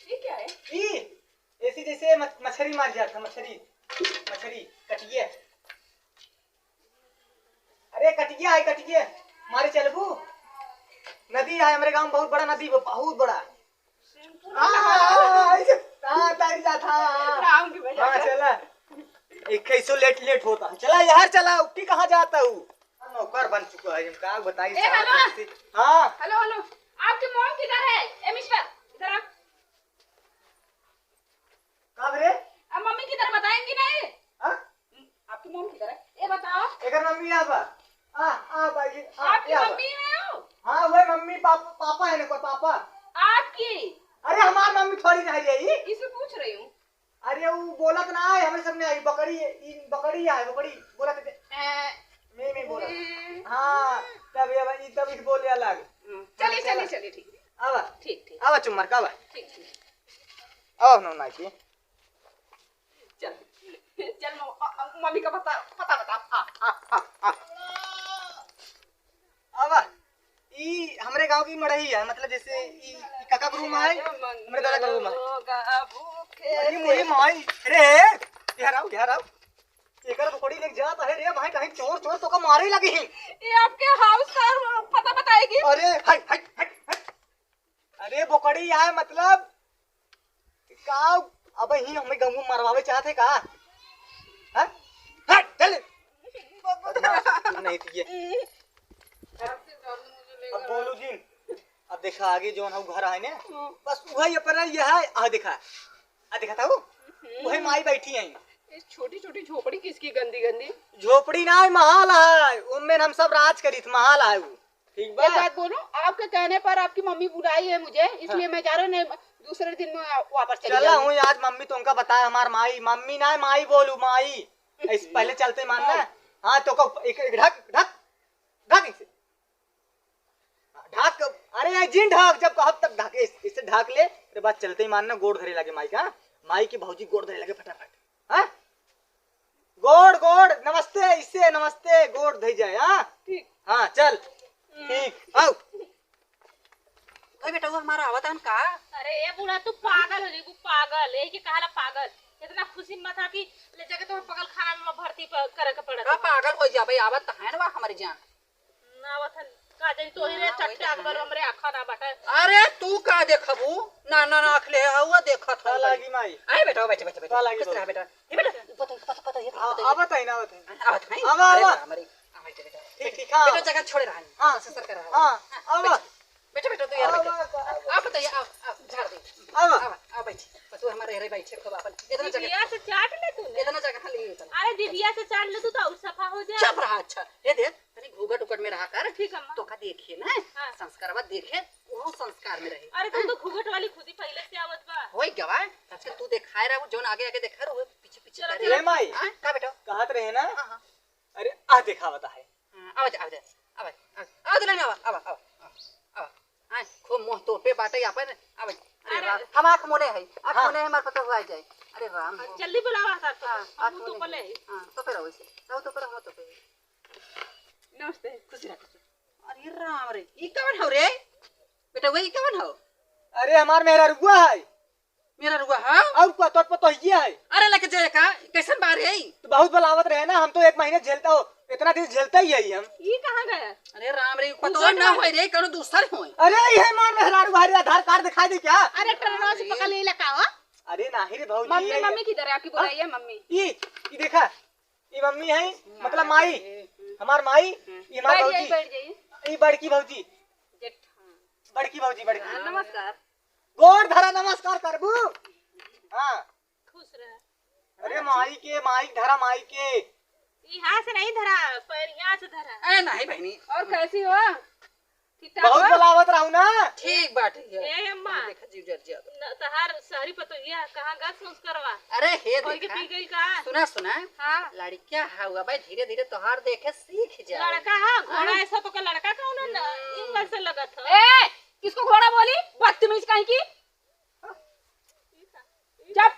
ये क्या है? ई ऐसी जैसे मछ-, मछरी मार जात है, मछरी, मछरी, कटिया। अरे कटिया है, कटिया। मारे चलबू? नदी है हमरे गाँव में, बहुत बड़ा नदी बा, बहुत बड़ा। आ, ऐसे, हाँ, तैर जात, हाँ, हाँ। राम की वजह हाँ, से। चला। एक कैसो लेट, लेट होता है। चला यार, चला, उठी कहाँ जात हूँ? नौकर बन चुका है, हम का बताई ए, साहब हेलो। तुमसे। हाँ। Hello, hello. आपकी मॉम किधर है? ए, मिस्टर, इधर आ। का रे? अब मम्मी किधर बताएंगी नहीं? हाँ? आपकी मॉम किधर है? ये बताओ। एकर मम्मी यहाँ बा। आ, आ, भाई, आ, आपकी यहाँ बा। मम्मी है वो? हाँ, वही मम्मी, पाप-, पापा है ना, कोई पापा। आपकी? अरे, हमार मम्मी थोड़ी ना है ये। इसे पूछ रही हूँ। अरे, वो बोलत ना है, हमरे सामने आई, बकरी, ई बकरी है, बकरी, बोलत है। ए। मैं, मैं बोलत। ए। हाँ, तब ये, ई तब इस बोले अलग। हम्म, हाँ, चलिए, चला। चलिए, चलिए, ठीक। आवा। ठीक, ठीक। आवा, चुम्मर का आवा। ठीक, ठीक। आवा, नौ नाची। चल, चल, म-, अ, अ, मम्मी का पता, पता बता। आ, आ, आ, आ। अब ई हमरे गाँव की मड़ई है, मतलब जैसे ई, ई काका के रूम है, हमरे दादा के रूम है। अरे मोरी माई, रे, यहाँ आओ, यहाँ आओ। एकर बकरी लेके जात है रे भाई, कहीं चोर, चोर तो का मारे लगे हैं। ये आपके हाउस का पता बताएगी? अरे, हाय, हाय, हाय, हाय। अरे बोकड़ी यार, मतलब का अब ही हमें गंगू मरवावे चाहते का? हाँ? हट, चल। बदमाश कुकुर नहीं थी ये। अब बोलू जिन, अब देखा आगे जौन हऊ घर आए ने, बस वही अपन ये है। आ देखा, आ देखा था वो, वही माई बैठी है। ये छोटी छोटी झोपड़ी किसकी गंदी गंदी? झोपड़ी ना है, महल है, उनमें हम सब राज करी थे, महल है वो। ठीक बा? एक बात बोलूं, आपके कहने पर आपकी मम्मी बुलाई है मुझे, इसलिए हाँ। मैं जा रहा हूँ, नहीं, दूसरे दिन में वापस चली चला जाऊंगी। हूँ आज मम्मी तुमका बताए, हमार माई, मम्मी ना माई बोलू, माई। ऐसे पहले चलते मान ना। हाँ। हाँ, तो को एक, एक ढक, ढक, ढक इसे। ढक, अरे ये जिन ढक, जब कहब तब ढक, इस, इसे ढक ले, तेरे बाद चलते ही मान ना गोड़ धरे लगे माई का, माई की भौजी गोड़ धरे लगे फटाफट। हाँ? गोड़, गोड़, नमस्ते, इसे नमस्ते, गोड़ धई जाए, हाँ? ठीक। हाँ, चल। हम्म। ठीक, आओ। ओए बेटा, वो हमारा आवत हन का? अरे ए बूढ़ा, तू पागल हो जाइबू, पागल। यही के कहाला पागल। इतना खुशी में था कि ले जाके तुम्हें पागल खाना में भर्ती प-, करे के पड़त का बा। पागल हो जाबे, आवत त है ना बा हमारी जान। ना आवत हन। का जानी तोही रे ना, वही चट्टे तो अकबर है। हमरे आँखा ना बाटे। अरे तू का देखबू? ना, ना, ना, आँख ले, हुआ देखत का हन लागी बड़ी। माई? आए बेटा, बैठ, बैठ, बैठ। का लागी खुश रहा बाबू? बेटा। ये बेटा, पता, पता, पता, ये आ, पता, आ, बताई ना, बताई। आ, बताई। आवा, अरे आवा। राम रे। आ, बैठ, बैठ। ठीक, ठीक, हाँ। बेटा, जगह छोड़े रहा है। हाँ। ससुर का रहा है। हाँ, हाँ, आवा। बैठ। बेटा, बेटा, तू यार आवा, बैठ। आवा। आप बताइए, आओ, आओ, झाड़ दे। आवा। आवा, आओ, बैठ। तू हमारे घरे बैठे खूब अपन। इतना जगह। दीदिया से चाट ले तू ना। इतना जगह खाली है, इतना। अरे, दीदिया से चाट ले तू तो और सफा हो जाए। चुप रहा, अच्छा। ये दे, तनी घूंघट उघट में रहा कर। ठीक है, अम्मा। तो का देखिए ना, हाँ। संस्कारवा देखे, वो संस्कार में रहे। अरे, तू तो घूंघट वाली खुशी पहले से आवत बा। होई गवा, तब से तू देखाए रहा, जौन आगे आगे देखा रहा, वो पीछे पीछे चलो, करे। चलो। ए माई, हाँ, का बेटा? कहत रहे ना? हाँ, हाँ। अरे, आ देखावत है। हाँ, आवा जा, आवा जा, आवा, आवा, आवा, दुल्हन, आवा, आवा, आवा, आवा, आवा। हाँ, खूब मुँह तोपे बाटे आपन, आवा। अरे अरे। राम, हम आँख मोने है, आँख हाँ। मोने है, हमार पता हुआ जाए। अरे राम हो। जल्दी बुलावा सर, तो हाँ, हम आँख तो मोने पले है। है। हाँ, तो पे रहो इसे, रहो तो पे रहो, तो पे। नमस्ते। खुश रह, खुश रह। अरे राम रे, ई कवन हो रे? बेटा, वही कवन हो? अरे, हमार मेहरारुआ है। मेहरारुआ है? और का, तोर पतोहिया है। अरे, लेके जाए का? कैसन बार है? तो बहुत बलावत रहे ना, हम तो एक महीने झेलता हो, इतना दिन झेलता ही है हम। ई कहाँ गया? अरे राम रे, पतोह ना होए रे, कौनो दूसर होए। अरे, ये हमार मेहरारू है रे, आधार कार्ड दिखाई दे क्या? अरे, टरनवा से पकड़ ले, लकावा। अरे, नाही रे भौजी, मम्मी, ये मम्मी किधर है आपकी? हाँ? बुलाइए मम्मी। ई, ई देखा, ई मम्मी है, मतलब माई, हमार माई, ई हमार बैठ जाइए, भौजी, बैठ जाइए। ई बड़की भौजी, जेठ, हाँ। बड़की भौजी, बड़की। हाँ, नमस्कार। गोड़ धरा, नमस्कार करबू। हाँ। खुश रह। अरे माई के, माई धरा, माई के। यहाँ से नहीं धरा, पैर यहाँ से धरा। अरे नहीं बहनी। और कैसी हो? ठीक ठाक बहुत हो? बुलावत रहू ना। ठीक बा, ठीक है। ए अम्मा। देखा जीव जर जात। न, तहार शहरी पतोहिया कहाँ गस उस करवा? अरे हे घोल के देखा। पी गई का? सुना, सुना। हाँ। लड़किया हवा भाई, धीरे धीरे तोहार देखे सीख जाए। लड़का है, घोड़ा हाँ। ऐसा तो का लड़का कौन है ना? हम्म। इन कैसे लगत है? ए, किसको घोड़ा बोली? बदतमीज कहीं की। चुप।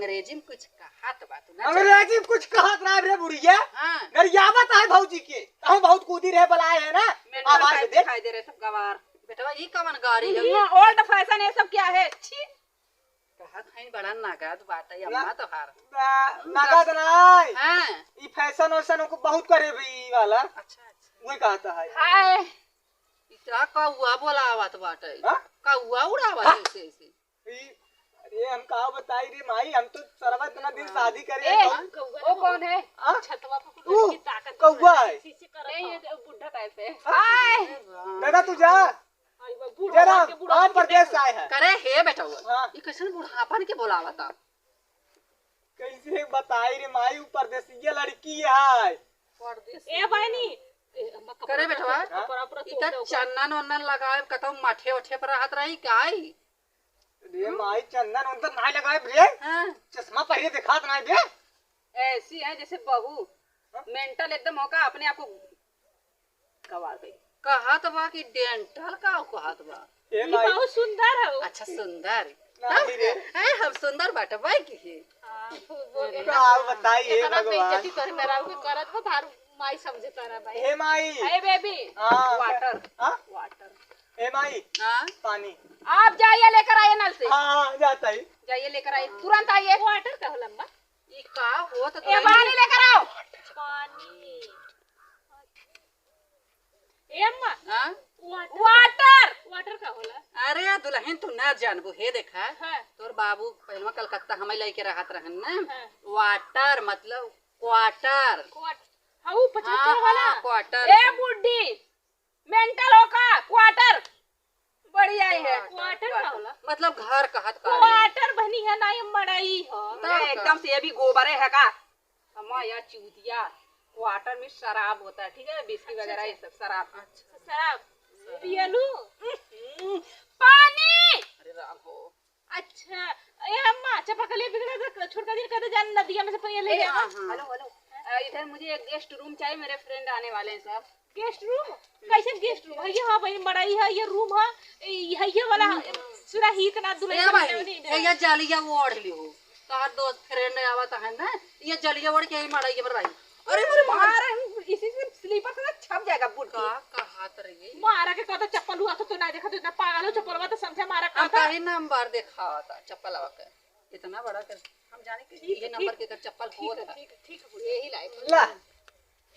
अंग्रेजी में कुछ कहत बा तू ना। अंग्रेजी में कुछ कहत ना रे बुढ़िया। हाँ। गरियावत है भौजी के। तहूँ बहुत कूदी रहे बलाए है ना। मेंटल आवाज टाइप दे। दिखाई दे रहे सब गवार। बेटवा, ई कवन गाड़ी है? हम्म, old fashion ये सब क्या है? छी। कहत है बड़ा नगद बाटे ना, अम्मा तोहार। ना, हम्म, नगद नाय। हाँ। ई फैशन वैशन को बहुत करे भी ई वाला। अच्छा, अच्छा। वही कहता है। हाय। ई का कौआ बोलावत बाटे? हाँ? कौआ उड़ावत हाँ? ऐसे, ऐसे। ई, अरे हम का बताई रे माई, हम तो सरवा इतना दिन शादी करे ए, हम। कौआ ओ ना कौन है? हाँ? छतवा पे कुछ ऊ, लड़की ताकत कौआ है। ऐसे, ऐसे करत नहीं, हो। ये तो बुढ़ा टाइप है। हाँ? हाय। दादा तू जा। आई बा, बूढ़ा जरा बाप के बूढ़ा बाहर के परदेश से आए हैं। करे हे बेटवा, हाँ। ई कैसन बुढ़ापन के बोलावता? कैसे बताई रे माई, ऊ परदेसिया लड़की है। परदेसी ए बहनी, ए, अम्मा, कपड़ा करे बेटवा, कपड़ा, कपड़ा ई तोड़ का दो। चंदन वंदन लगाए, कतौ मठे उठे पर रहत रही काई? रे माई, चंदन वंदन नाई लगाए रे। हाँ। चश्मा पहले दिखात नाई बे। ऐसी है जैसे बहू, हाँ? मेंटल एकदम होका अपने आप को गवा गई। कहत बा कि डेंटल का कहत बा? ए ई माई। बहुत सुंदर है। अच्छा, सुंदर। नहीं तब रे। है, हम सुंदर बाटे, बाई की है। हाँ, खूब बोले। का बताई, हे इतना भगवान। बेइज्जती तोरे मेहरारू के करत हो, थारू माई समझे तोरा भाई। हे माई। हे बेबी। हाँ। वाटर। हाँ? वाटर। हे माई। हाँ? पानी। आप जाइए लेकर आइए नल से। हाँ, हाँ, जाता ही। जाइए लेकर आइए, तुरंत आइए। वाटर का होला अम्मा? ई का होत ए, तो पानी लेकर आओ। पानी। ए अम्मा, हाँ? वाटर। वाटर। वाटर का होला? अरे दुल्हन, तू ना जानबू। हे देखा, हाँ। तोर बाबू पहलवा कलकत्ता हमें लेके रहत रहन ना। हाँ। वाटर मतलब क्वार्टर। क्वार्टर। हाँ, ऊ पचहत्तर हाँ, वाला। हाँ, क्वार्टर। ए बुड्ढी, मेंटल हो का? क्वार्टर। बढ़िया ही है। क्वार्टर का होला? मतलब घर कहत का रे? क्वार्टर बनी है ना, ये मड़ई है। तब अरे, का? एकदम से ये भी गोबरे है का? अम्मा, या चूतिया, क्वार्टर में शराब होता है, ठीक है, विस्की अच्छा, वगैरह, अच्छा। ये सब शराब। अच्छा। शराब पियलू? हम्म, पानी। अरे राम हो। अच्छा, ए अम्मा, चपकले बिगड़ा तो छोटका दिन कहते जान नदिया में से पनिया ले ए, जाना। हाँ, हाँ। Hello, hello. अ, इधर मुझे एक गेस्ट रूम चाहिए, मेरे फ्रेंड आने वाले हैं सब। Guest room? कैसे गेस्ट रूम? है ये, हाँ भाई, मड़ई है, ये रूम है, ए, है ये वाला, हम्म। सुरा ही इतना दुल्हन ए का भाई, बनावनी ए, इधर। ये जालिया ओढ़ ली हो, तोहार दोस्त फ्रेंड आवत है ना, ये जालिया ओढ़ के ही मड़ई के पर भाई। अरे, अरे, मार। मार, इसी से स्लीपर से ना छप जाएगा बुढ़ी। का कहत रही? मारा के कहता चप्पल हुआ तो तू ना देखा, तू इतना पागल हो, चप्पलवा तो समझा मारा हम कहता। कहीं नंबर देखावता चप्पलवा के। इतना बड़ा कर, हम जाने कि ठीक ये है, नंबर ठीक, के कर चप्पल ठीक होत है, है। ठीक है, ठीक है, बुढ़ी। यही लायक। ला,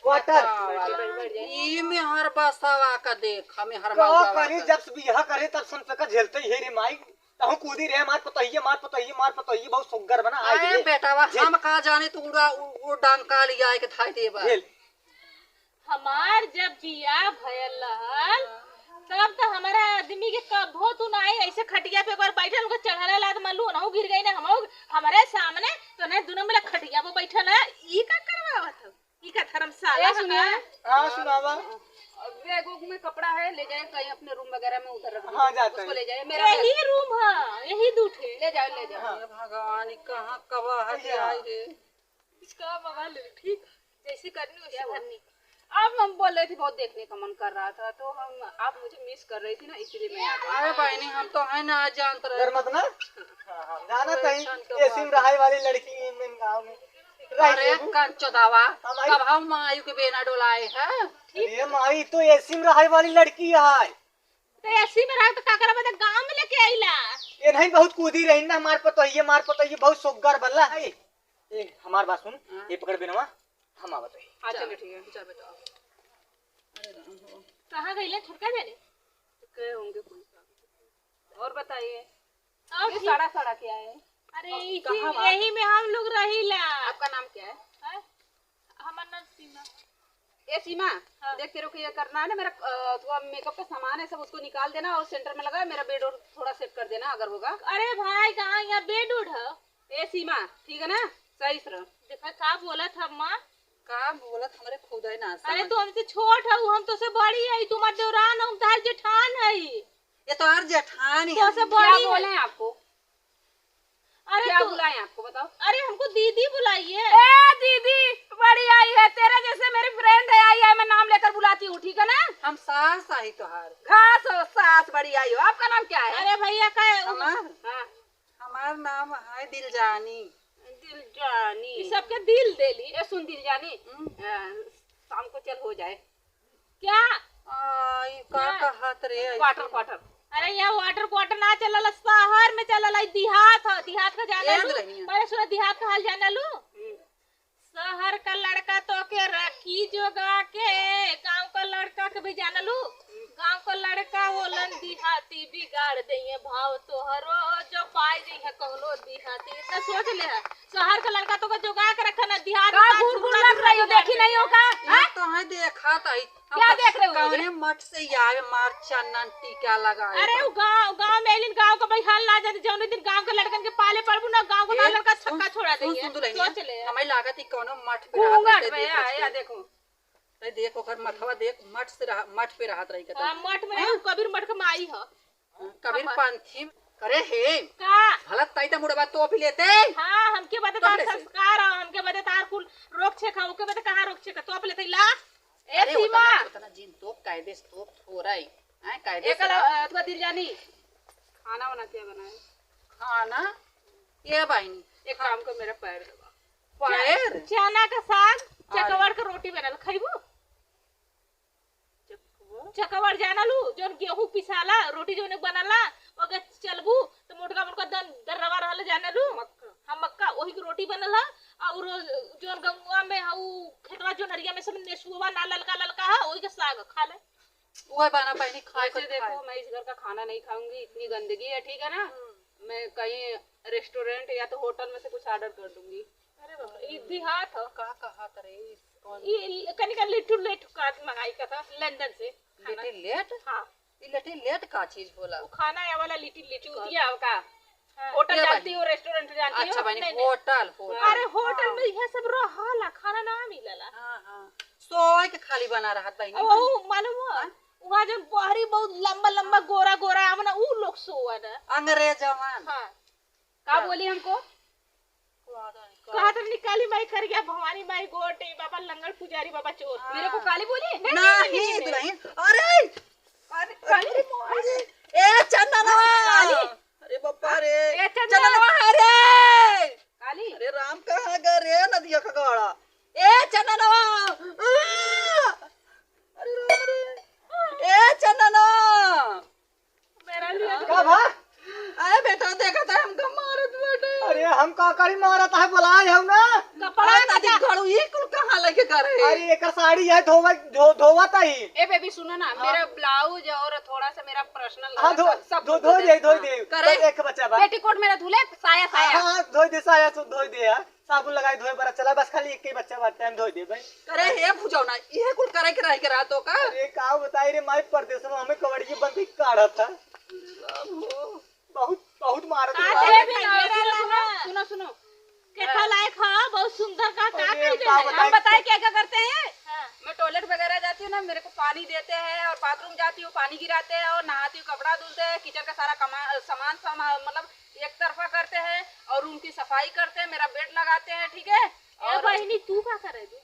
वाटर। वाटर। ई में हर बसावा का देख, हमें हर का मौका करी, वाटर। जब से बियाह करे तब से उनसे का झेलते ही है रे माई। तहु कूदी रहे, "मार पतोहिए, मार पतोहिए, मार पतोहिए, बहुत सुग्गर बना, आज अरे ले।" बेटावा, झेल। हम का जाने तू उड़ा, उ-, उ डंका लिया के धाई देबा। झेल। हमार जब बियाह भयल रहल, तब तो हमारा आदमी के कभो तू नाई ऐसे खटिया पे एक बार बैठल, उनका चढ़ाला लात मारलू, ओनहु गिर गई ना, हमहु, हमरे सामने तो नहीं, दोनों मिला खटिया पे बैठल है, ई का करवावत हो? ई का धर्मशाला ए, है सुनिए। का? हाँ, सुनावा। बैग उग में कपड़ा है, ले जाए कहीं अपने रूम वगैरह में, उधर रख दीजिए। हाँ, जाता उसको है। ले जाए, मेरा यही बैग। रूम है, यही दू ठे। ले जाओ, ले जाओ। हाँ। हे भगवान, ई कहाँ कवा हटे भैया। आई रे। इसका बवाल है, ठीक? जैसी करनी वैसी क्या हुआ? भरनी। अब हम बोल रहे थे, बहुत देखने का मन कर रहा था, तो हम, आप मुझे मिस कर रही थी ना, इसलिए मैं आ गई। अरे बहनी, हम तो है ना, आज जानत रहे। डर मत ना। हाँ, हाँ, जानत है, ऐसन तो एसी में बात है। रहाई वाली लड़की इन, इन गाँव में। रह अरे लेबू। कंचोदावा, हमारी कब हम मायू के बेना डोलाए हैं? अरे माई, तो एसी में रहाई वाली लड़की है। तो एसी में रह तो का करबा, तो गाँव में लेके आइला। ये नहीं बहुत कूदी रही ना, मार पतोहिए, मार पतोहिए, बहुत सोग्गर बल्ला है। ए, हमार बात सुन, हाँ। ये पकड़ बेनवा, हम आवत है। हाँ, चल। चलो ठीक है, चल बेटा, आओ। अरे राम हो। कहाँ गइले छोटका जाने? तो गए होंगे कोई काम। और बताइए, और ये ठीक। सड़ा सड़ा क्या है? अरे, और इसी, कहाँ बात? यही में हम लोग रहीला। आपका नाम क्या है? हैं? हमार नाम सीमा है। ए सीमा, हाँ। देख, तेरे को ये करना है ना, मेरा, अ, थोड़ा मेकअप का सामान है, सब उसको निकाल देना और सेंटर में लगा, मेरा बेड और थोड़ा सेट कर देना अगर होगा। अरे भाई, कहाँ यहाँ बेड उड है? ए सीमा, ठीक है ना, सही से रह। देखा का बोलत है माँ? का बोलत, हमरे खुदे ना अरे समझ। तू हमसे छोट हऊ, हम तोसे बड़ी हई, तू हमार देवरान हऊ, हम तोहार जेठान हई। ये तोहार जेठान ही तोसे है। क्या बड़ी है। बोले आपको? अरे क्या तू बुलाएं आपको, बताओ? अरे हमको दीदी बुलाइए। ए दीदी, बड़ी आई है, तेरे जैसे मेरी फ्रेंड है, आई है, मैं नाम लेकर बुलाती हूँ, ठीक है ना? हम सास आई तोहार। घास हो, सास बड़ी आई हो। आपका नाम क्या है? अरे भैया का है? हमार? हाँ। हमार नाम है दिलजानी। दिल जानी। ई सबके दिल देली। ए, सुन दिल जानी, हम्म। अ, शाम को चल हो जाए। क्या? आ, ई का क्या? कहत रे ऐसे? Quarter, quarter. अरे, यहाँ वाटर क्वार्टर ना चलल, शहर में चलल, ई देहात ह, देहात का जाने ए, लू? दुल्हनिया। पहले सुनो, देहात का हाल जाने लू? हम्म। शहर का लड़का तोके रखी जोगा के, गाँव का लड़का के भी जान लू। गाँव का लड़का होलन देहाती, बिगाड़ देइहे भाव तोहरो, जो पाई जइहे कौनो देहाती। इतना सोच ले है, शहर का लड़का तोके जोगा के रखा ना, देहात का का गुड़ गुड़ झूला लग रही हो, झूला देखी नहीं हो का? ये हाँ? तो है, देखा था, क्या देख रहे हो? कौने मठ से ही आवे, मार चंदन टीका लगाए अरे, तो। वो गाँव, गाँव में अइलिन, गाँव का भाई हाल ना जाने, जौने दिन गाँव के लड़कन के पाले पड़बू ना, गाँव का ए, लड़का सुन, छक्का छोड़ा सुन, देइहे। सुन दुल्हनिया, सोच ले। हमें लागत ही कौनो मठ पे घूंघट रहत है, में, देख आ, रख या के। देखो। ए, देख, ओकर मथवा देख, मठ से रहा, मठ पे रहत रही कतौ। हाँ, मठ में हाँ? है, वो कबीर मठ के माई ह। हाँ, कबीर हम पंथी। करे हे। का? भला ताई त मुड़वा तो भी लेते। हाँ, हमके बदे तो तार ले से। संस्कार ह, हमके बदे तार कुल रोक छेक ह, ओके बदे कहाँ रोक छेक ह? तो आप लेते ला। ए अरे, सीमा। उतना, उतना जिन तो कायदे से तो थोड़ा ही। हैं, कायदे एक से ला, रहा। अ, अथवा दिल जानी। खाना वाना क्या बनाए? खाना? ये बहिनी। एक काम कर, मेरा पैर दबा। पैर? चा-, चना का साग, अरे। चकवड़ के रोटी बनल, खइबू? चकवड़? चकवड़ जाना लू, जौन गेहूं पिसाला, रोटी जौन बनाला, ओके चलबू, तो मोटका मोटका दन-, दर्रवा रहल जाना लू? मक्का। हाँ, मक्का, ओही के रोटी बनल ह, और जौन गंगुआ में ह, उ खेतवा जौन हरिया में सब नेसुआ ना ललका ललका ह, ओही के साग खा ले। उहे बना बहिनी, खाए वैसे के देखो, खाए। मैं इस घर का खाना नहीं खाऊंगी, इतनी गंदगी है, ठीक है ना? हम्म। मैं कहीं रेस्टोरेंट या तो होटल में से कुछ ऑर्डर कर दूंगी। अरे बाप रे, ई देहात ह। का कहत रे, कौन? ई, ई कनिका लिटिल लेट का मंगाई का था लंदन से खाना। Little late? हाँ। ई लिटिल लेट का चीज होला? वो खाना या वाला लिटिल लेट का। चूतिया हो का? हाँ। होटल ये जानती बहिनी। हो, रेस्टोरेंट जानती हो? अच्छा बहिनी, नहीं, नहीं। Hotel, hotel. अरे होटल हाँ। में यह सब रहला, खाना ना मिलला। हाँ, हाँ। सोए के खाली बना रहत बहिनी। ओ, मालूम हो? हाँ? वहाँ जो बहरी बहुत लंबा लंबा हाँ। गोरा गोरा आवे ना, ऊ लोग सोवा ना। अंग्रेजवन। हाँ। का हाँ। बोली हमको? कहत रहनी काली माई करिया, भवानी माई गोटी, बाबा लंगड़ पुजारी, बाबा चोर। हाँ। मेरे को काली बोली? नहीं, नहीं, नहीं, नहीं, नहीं, दुल्हन। अरे! अरे, काली? अरे, ए, चंदनवा! काली? अरे, बापा रे! ए, चंदनवा! चंदनवा, अरे! काली? अरे, राम कहाँ गए रे, नदिया का गाड़ा? ए, चंदनवा! आ! अरे, राम रे! ए, चंदनवा! मेरा लिए का भा? अरे बेटा, देखत है हमका मारत बाटे। अरे हम का करी, मारत है, बोलाए हऊ ना। कपड़ा अरे दादी, घड़ू ई कुल कहाँ लेके करे? अरे एकर साड़ी है, धोवा, धो-, धोवत ही। ए बेबी सुनो ना, हाँ। मेरा ब्लाउज और थोड़ा सा मेरा पर्सनल हाँ, धो, सब, सब धो, धो दे, धो दे। करे? बस एक बच्चा बा। पेटीकोट मेरा धुले, साया, हाँ, साया। हाँ, धो दे, साया सु-, धो दे यार। साबुन लगाई धोए बरा चला, बस खाली एक ही बच्चा बाटे, हम धोई देबे। अरे हे भुजौना, इहे कुल करे के रह के रहा तो का? अरे का बताई रे माई, परदेस में हमें कबड़िए बंदी काढ़त है। राम हो। बहुत, बहुत मारत का है। करे भी ना, सुनो, सुनो, सुनो, सुनो। कैसा लायक है, बहुत सुंदर का, का अरे, कह हम का देला? बताई? हम बताए क्या क्या करते हैं? हाँ। मैं टॉयलेट वगैरह जाती हूँ ना, मेरे को पानी देते हैं और बाथरूम जाती हूँ, पानी गिराते हैं और नहाती हूँ, कपड़ा धुलते हैं, किचन का सारा कमा-, सामान, सामान, मतलब, एक तरफा करते हैं और रूम की सफाई करते हैं, मेरा बेड लगाते हैं, ठीक है? ए और बहिनी, तू का करे दू?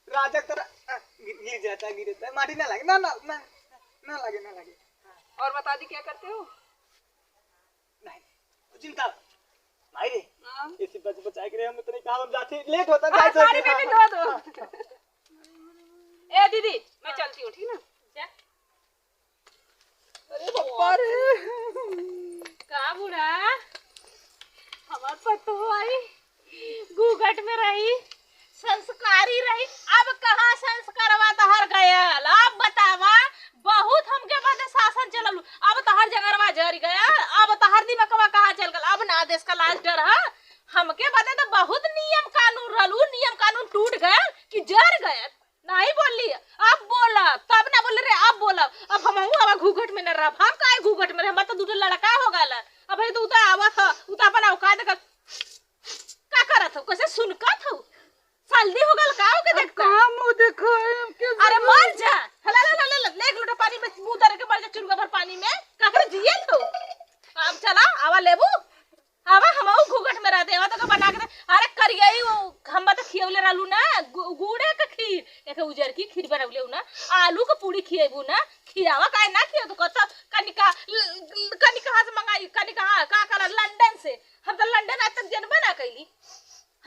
राजा तेरा, आ, गिर, गिर जाता है, गिर जाता है, माटी ना लगे, ना, ना, ना, ना लगे, ना लगे। और बता दी क्या करते हो? नहीं, चिंता, भाई रे, हाँ। इसी बच बचाए के लिए हम इतने काम हम जाते, लेट होता, हाँ, जाए, जाए, साड़ी हाँ, भी हाँ, धो दो। हाँ। ए दीदी, मैं हाँ। चलती हूँ, ठीक ना? जा। अरे बाबा रे। का बूढ़ा, हमार पतोह आई, घूंघट में रही, संस्कारी रही, अब कहाँ संस्कारवा तहर गयल? अब बतावा, बहुत हमके बदे शासन चललू, अब तहर जंगरवा जर गयल, अब तहर दिमकवा कहाँ चल गल? अब ना देश का लाज डर है, हमके बदे तो बहुत नियम कानून रहलू, नियम कानून टूट गयल कि जर गयल। नहीं बोलली, अब बोला, तब ना बोले रे, अब बोला। अब हमहू अब घूंघट में न रहब, हम काहे घूंघट में रहब? हमार तो दूठे लड़का हो गल। अब हे तो उता आवत ह, उता अपन औकात देख, का करत हो, कैसे सुनकत हो? सर्दी हो गल का, ओके अब देखता? का मुंह देखो है, हम कैसे अरे मर जा, हला, ला, ला, ला, ला, ले एक लोटा पानी में मुंह धर के मर जा, चुरुआ भर पानी में, का कर जियल हो? अब चला, आवा लेबू। हवा हमहू घूंघट में रहते, हवा तो का बना के दे। अरे करियई वो हम तो खियौले रहलू ना, गु-, गुड़े के खीर, एक उजर की खीर बनौले हूँ ना, आलू के पूड़ी खिएबू ना, खियावा काहे ना खिया तो कहता कनिका, ल-, ल-, कनिका कहाँ से मंगाई, कनिका कहाँ, का करा लंदन से, हम तो लंदन आज तक जनबे ना कैली।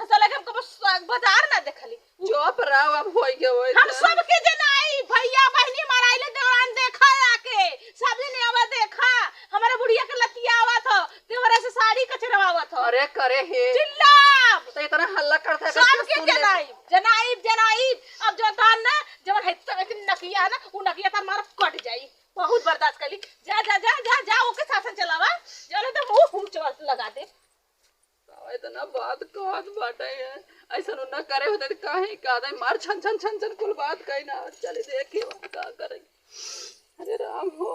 ऐसा लगे हमको बस बाजार ना देखली। चुप रहो, अब होई गए, होई हम गए। सबके जनाई, भैया, बहिनी, हमारा आइले दौरान देखा आके, सब जने आवा देखा, हमारे बुढ़िया के लतिया आवत हो, देवरा से साड़ी कचरवावत हो। अरे करे हे। चिल्लाब। तो इतना हल्ला करता है, सबके सुन ले। जनाई, जनाई, जनाई। अब जो तान ना, जवन है तो एक नकिया है ना, वो नकिया तार मार कट जाई। बहुत बर्दाश्त कर ली। जा, जा, जा, जा, जा, ओके शासन चलावा। चलो तो मुंह फूट लगा दे। साला इतना बात कहत बाटे है, ऐसा न करे होते तो काहे कहत है, मार छन छन छन छन कुल बात कही ना, चले देखी हम का करे। अरे राम हो।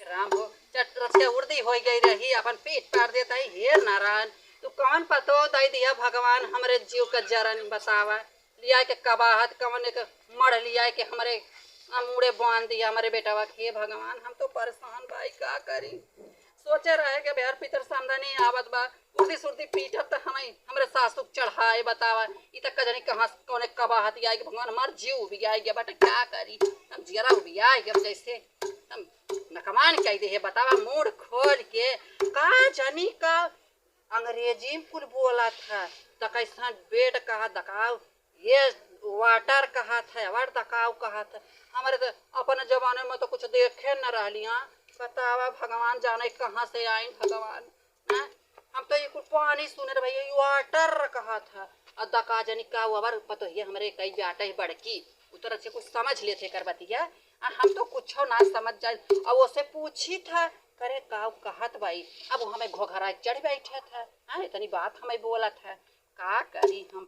राम हो, चट रच के उर्दी होई गई रही, अपन पीठ पार देता है, हे नारायण, तू कौन पतो दई दिया भगवान हमरे जीव का जरन बतावा, लिया के कबाहत कौन एक मड़ लिया के हमरे अमूड़े बांध दिया हमरे बेटवा के, हे भगवान, हम तो परेशान बाई, का करी। सोचे रहे कि बिहार पितर समदा नहीं आवत बा, उर्दी सुर्दी पीटब त हमें, हमरे सासू के चढ़ाए बतावा। ई तक का जानी कहाँ से कौने कबाहत आई कि भगवान हमार जीव उबियाई गया बाटे, का करी। हम जियरा उबियाई गया जैसे हम नकमान कह दे है बतावा, मूड़ खोल के का जानी का अंग्रेजी में कुल बोलत है। त कैसन बेड कहा दकाव, ये वाटर कहत है, अवर दकाव कहत है। हमरे तो अपन जमाने में तो कुछ देखे न रहलियाँ। बतावा भगवान जाने कहाँ से आइन भगवान। हैं? हम तो ये कुल पानी सुने रहे भैया, ये वाटर कहत है। और दका जनी का अवर पतोहिया हमरे कई बेटा ही बड़की, उतर अच्छे कुछ समझ लेते कर बतिया। आ हम तो कुछ ना समझ जाए। अब ओसे पूछी था, करे का कहत बाई। अब वो हमें घोघरा चढ़ बैठे था। हाँ, इतनी बात हमें बोलत है। का करी हम?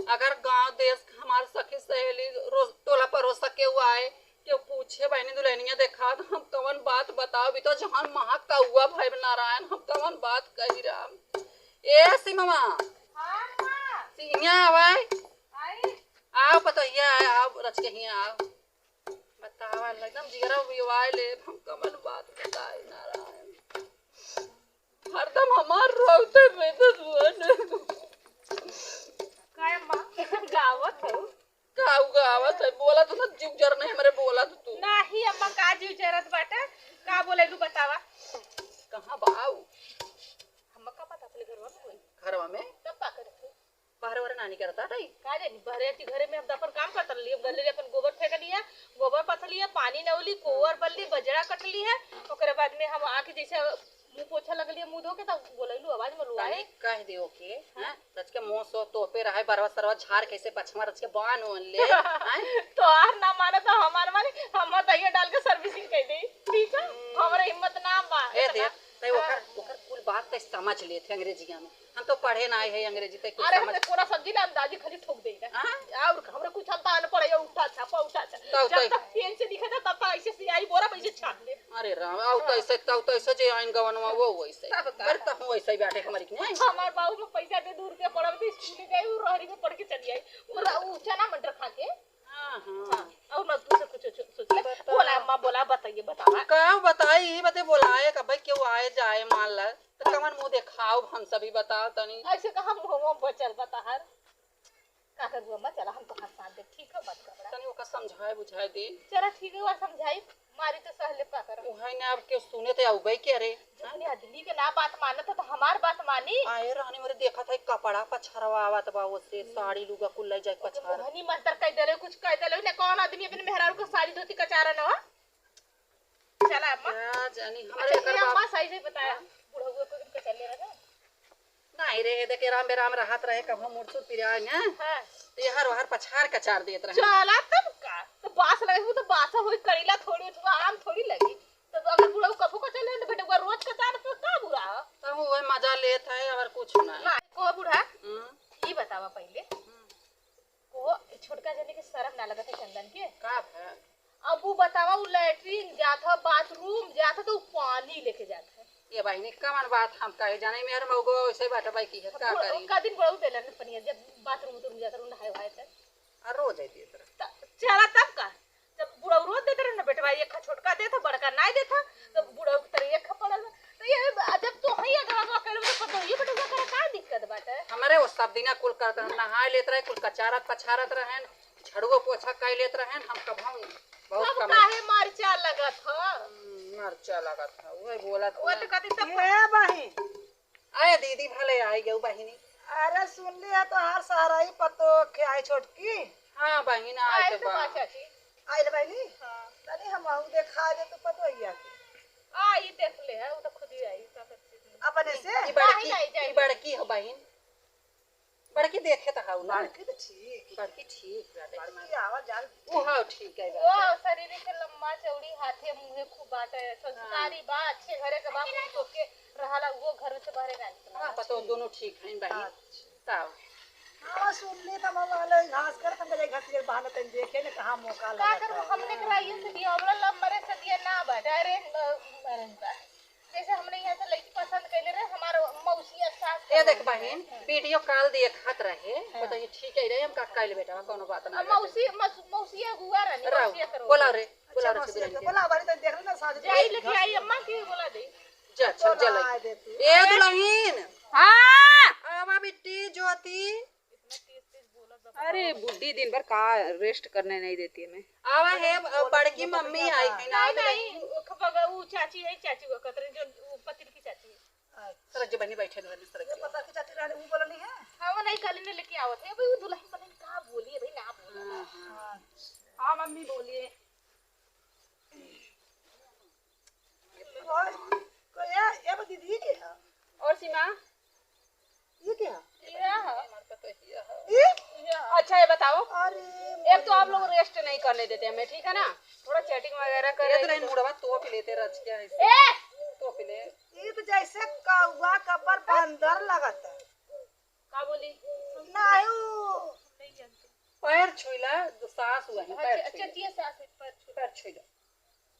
अगर गांव देश के हमार सखी सहेली रो-, टोला परोसा के हुआ है, केहू पूछे बहनी दुल्हनिया देखा, तो हम कवन बात बताओ? भी तो जहान महा कौआ भैब नारायण, हम कवन बात कही राम? ए सीमा, हाँ, माँ। सीमा आवे। आई। आओ पतोहिया, आओ रच के हियाँ आओ। बतावा, एकदम जिगरा उबियाए ले, हम कवन बात बताई नारायण। हरदम हमार रोते बेदत हुआ ने। काय माँ, गावत हो? का गावत है? बोला तो ना, जीव जर नहीं हमरे, बोला तो तू। नाही अम्मा, का जीव जरत बाटे? का बोलेलू बतावा? कहाँ बाऊ? हमका पता अपने घरवा में कोई। घरवा में? तब का करत हो? बाहर वाला नानी करता है। का जानी, बहरे आती घरे में हम तो अपन काम करता रहली, हम गले अपन गोबर फेंक लिया, गोबर पथ लिया, पानी नौली, कोवर बल्ली, बजरा कट ली है, ओकरे बाद में हम आके जैसे मुंह पोछा लगलिए, मुंह धो के, तब बोलैलू आवाज में लुआए। तनी कह दे ओके, हाँ? रच के मुंह सो तोपे रहे, बरवा सरवा झाड़ कैसे पछवा रच के बान ओन ले, हैं? तो आर ना माने तो हमार माने, हम तो ये डाल के servicing कर दे, ठीक है? हम्म। हमारा हिम्मत ना बा, ए इतना। देख, तै ओकर, हाँ। ओकर कुल बात तै समझ लेत है अंग्रेजिया में। हम तो पढ़े ना आए हैं अंग्रेजी, तै कुछ अरे, समझ। हमने कोना सब्जी ना अंदाजी खाली ठोक देगा। हाँ? और हमरा कुछ हम तो अनपढ़ है, उठा छापा, उठा छापा। तब जब तै तक पेन से लिखा था, तब तक ऐसे सियाही बोरा पे ऐसे छाप दे। अरे राम, आउ हाँ। तैसे, तब तैसे जे आइन गवनवा वो वैसे। तब का? अरे, तब वैसे ही बैठे हमारी के, नहीं? हमार बाबू में पैसा दे, दू रुपया पड़ल, तो स्कूल गए, वो रहरी में पढ़ के चली आई। वो रा-, वो चना मटर खा के। हाँ, हाँ। हाँ, और ना दूसरा कुछ सो-, सोच ले। बता। बोला, अम्मा बोला, बताइए, बतावा। का बताई, ई बते बोलाए, का भाई केहू आए जाए, मान ला, तो हाँ। कवन मुंह देखाओ, हम सभी बताओ तनी। ऐसे कहा मुंह बचल बताहर। का करबू अम्मा, चला हम तोहार साथ देब, ठीक है, मत घबरा। तनी ओका समझाए बुझाए दे। चला ठीक है, वह समझाई, मारी तो सह लेब, का करब। उहे ने अब केहू सुने तो आउबे के रे। जौन आदमी के ना बात मानत है तो हमार बात मानी। आए रहनी मोरे देखत है कपड़ा पछरवा आवत बा ओसे, हम्म। साड़ी लुगा कुल ले जाए ओके, पछार। मोहनी मंत्र कह देले, कुछ कह देले, ने कौन आदमी अपने मेहरारू को साड़ी धोती कचारा न हो? चला अम्मा। का जानी, हमरे अच्छा, एकर ये बाप अम्मा सही से बताया, हाँ? बुढ़ऊ को दिन कचर ले रहा ना? नहीं रे, देखे राम बेराम रहत रहे, कभो मुरचुर पिराए न, हाँ। तो यहर वहर पछार कचार देत रहे। चला तब का? तो बास लगे हूँ तो बास होई, करेला थोड़ी उठवा, आम थोड़ी लगी। तो अगर बुढ़ऊ कभो कचर ले तो बेटा रउआ रोज कचार तो का बुरा हो? तो वो मजा लेत है और कुछ ना। ना, को बूढ़ा? हम्म। ई बतावा पहिले। हम्म। को छोटका जने के शरम ना लगत है चंदन के? का भा? अब उ बतावा, उ लैट्रिन जात ह, बाथरूम जात ह, तो उ पानी लेके जात ह। ये बहिनी, कवन बात हम कहे जाने, मेहर मउगो वैसे बात बाई की है, का बुढ़-, करी? का दिन बुढ़ऊ देलन पनिया, जब बाथरूम उथरूम जात रहू, नहाए वहाए त। आ रोज आई देत रहे। त चला तब का? जब बुढ़ऊ रोज देत रहे ना बेटवा, एक खा छोटका देत ह, बड़का नाय देत ह, तो बुढ़ऊ के तरह एक खा पड़ल बा। तो ये, आ जब तो है अगवा अगवा कइले, तो पतोहिए बेटवा करे का दिक्कत बाटे? हमरे वो सब दिना कुल करत रहन, नहाए लेत रहे, कुल कचारत पछारत रहन, झाड़ुओ पोछा कइ लेत रहन, हम कबहूँ बहुत तब कम। काहे मरचा लगत ह? हम्म, मरचा लगत ह, उहे बोलत वो ना। तो कहती तब ए बहिन। अरे दीदी भले आई गऊ बहिनी। अरे सुन लिया तो हर सहारा ही पतो के आई छोटकी। हाँ बहिन, आए आए तो तो बा। बा चाची। आइल बहिनी? हाँ। तनी हम आहू देखा दे तो पतो ही आके। आ, ई देख ले है, वो तो खुद ही आई, का करती है। अपने से? ई बड़की, नाही, नाही, ई बड़की हो बहिन। बड़की देखे तो हाउ ना। बड़की तो ठीक। बड़की ठीक बा, बड़की आवा जाल। वो हाँ ठीक है वो बात। शरीर के लम्बा चौड़ी, हाथे मुँहे खूब बाटे, संस्कारी हाँ। बा, अच्छे घरे के बा, मुँह तोप के रहला, वो घर से बाहरे ना निकला। हाँ, पतो दोनों ठीक हैं बहिन। अच्छा। तब। हाँ, सुन ले तो हम वाले घास कर, हम जाए घास के बहाने तन देखे न कहाँ मौका का लगा करबो, था। हमने के राइए से दिया, हमरा लव मैरिज से दिया ना बा, डायरेक्ट लव मैरिज बा। जैसे हमने यहाँ से लड़की पसंद कैले रहे, हमार मौसी आ सास ए देख बहिन, वीडियो कॉल देखत रहे, हाँ। बताइए ठीक है रहे, हम का कैल बेटा, कोनो बात ना अब रहे। मौसी, मौस-, मौसी अगुआ रहनी, रहो, मौसी करो। बोला रे, बोला अच्छा, रे, मौसी के बोला, बारी तो देख लेना, सास जाई लेके आई, अम्मा के बोला दे। जा, चल, चल, बोला आई। दे तू। ए दुलहिन। हाँ। आवा बिट्टी, ज्योति। अरे बुड्ढी दिन भर का रेस्ट करने नहीं देती हमें। आवा है, बड़की मम्मी आई है ना, नहीं, नहीं, उ ख-, बग-, उ चाची है, चाची वो कतरे जो उ पतिल की चाची है। अच्छा। सरक जो बनी बैठे दुआरे, सरक ये जो। पता की चाची रहने वो बोलनी है? हाँ, वो नहीं कल ने लेके आवत है। भाई वो दुलहिन पता नहीं का बोली है भाई, ना बोली। हाँ, हाँ। हाँ, मम्मी बोलिए। और, को या, या बा दीदी के है? और सीमा? ये क्या है? ये है। ये? ये है। अच्छा, ये बताओ। अरे, एक तो आप लोग रेस्ट नहीं करने देते हमें, ठीक है ना? थोड़ा चैटिंग वगैरह कर ये तो रहे नहीं, थे। मुड़वा तोप लेते रच क्या है इसे? ए! तोप ले। ये तो जैसे कौवा कपर बंदर लगता। का बोली? नहीं, उ पैर छुइला, सास हुआ है, पैर अच्छा, छुइला। अच्छा, जिया सास है, पैर छुइला। पैर छुइला।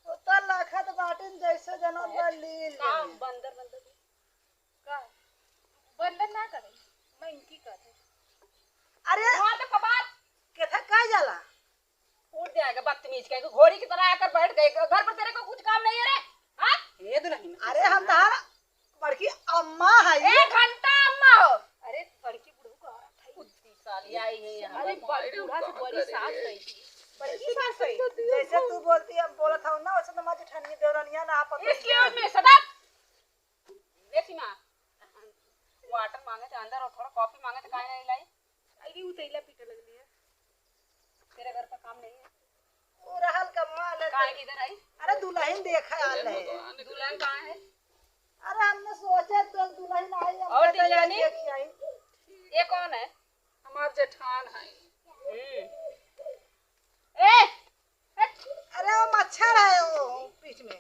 उ तो लखत बाटिन जैसे जनम ला लील काम लेले। बंदर, बंदर। का? बंदर ना करे, मैं इनकी कहते। अरे! हाँ, तो कबाब। केथा का जाला? उठ जाएगा बदतमीज कहीं, घोड़ी की तरह आकर बैठ गए। घर पर तेरे को कुछ काम नहीं है रे? हाँ? ए दुलहिन, अरे हम तहार बड़की अम्मा है। एक घंटा अम्मा हो। अरे बड़की बुढ़ऊ का औरत है। बुद्धि साली आई है यहाँ। अरे बड़-, बूढ़ा से बड़ी सास है। बड़की सास है। जैसे तू बोलती है, हम बोलत हूँ ना, वैसे तो हमारी जेठानी देवरानिया ना आप इसलिए मैं सदा ए सीमा, वाटर मांगे थे अंदर और थोड़ा कॉफी मांगे थे, काहे नहीं लाई? अरे, उ तैला पीटे लगली है। तेरे घर का काम नहीं है? वो रहल का माल है। काहे किधर आई? अरे, दुलहिन देखे आल है। दुलहिन कहाँ है? अरे, हमने सोचे तो दुलहिन आई, हम और कहते हैं, दिलजानी? देख आई। ये कौन है? हमार जेठान है। हम्म। ए, हट। अरे, वो मच्छर है वो पीठ में।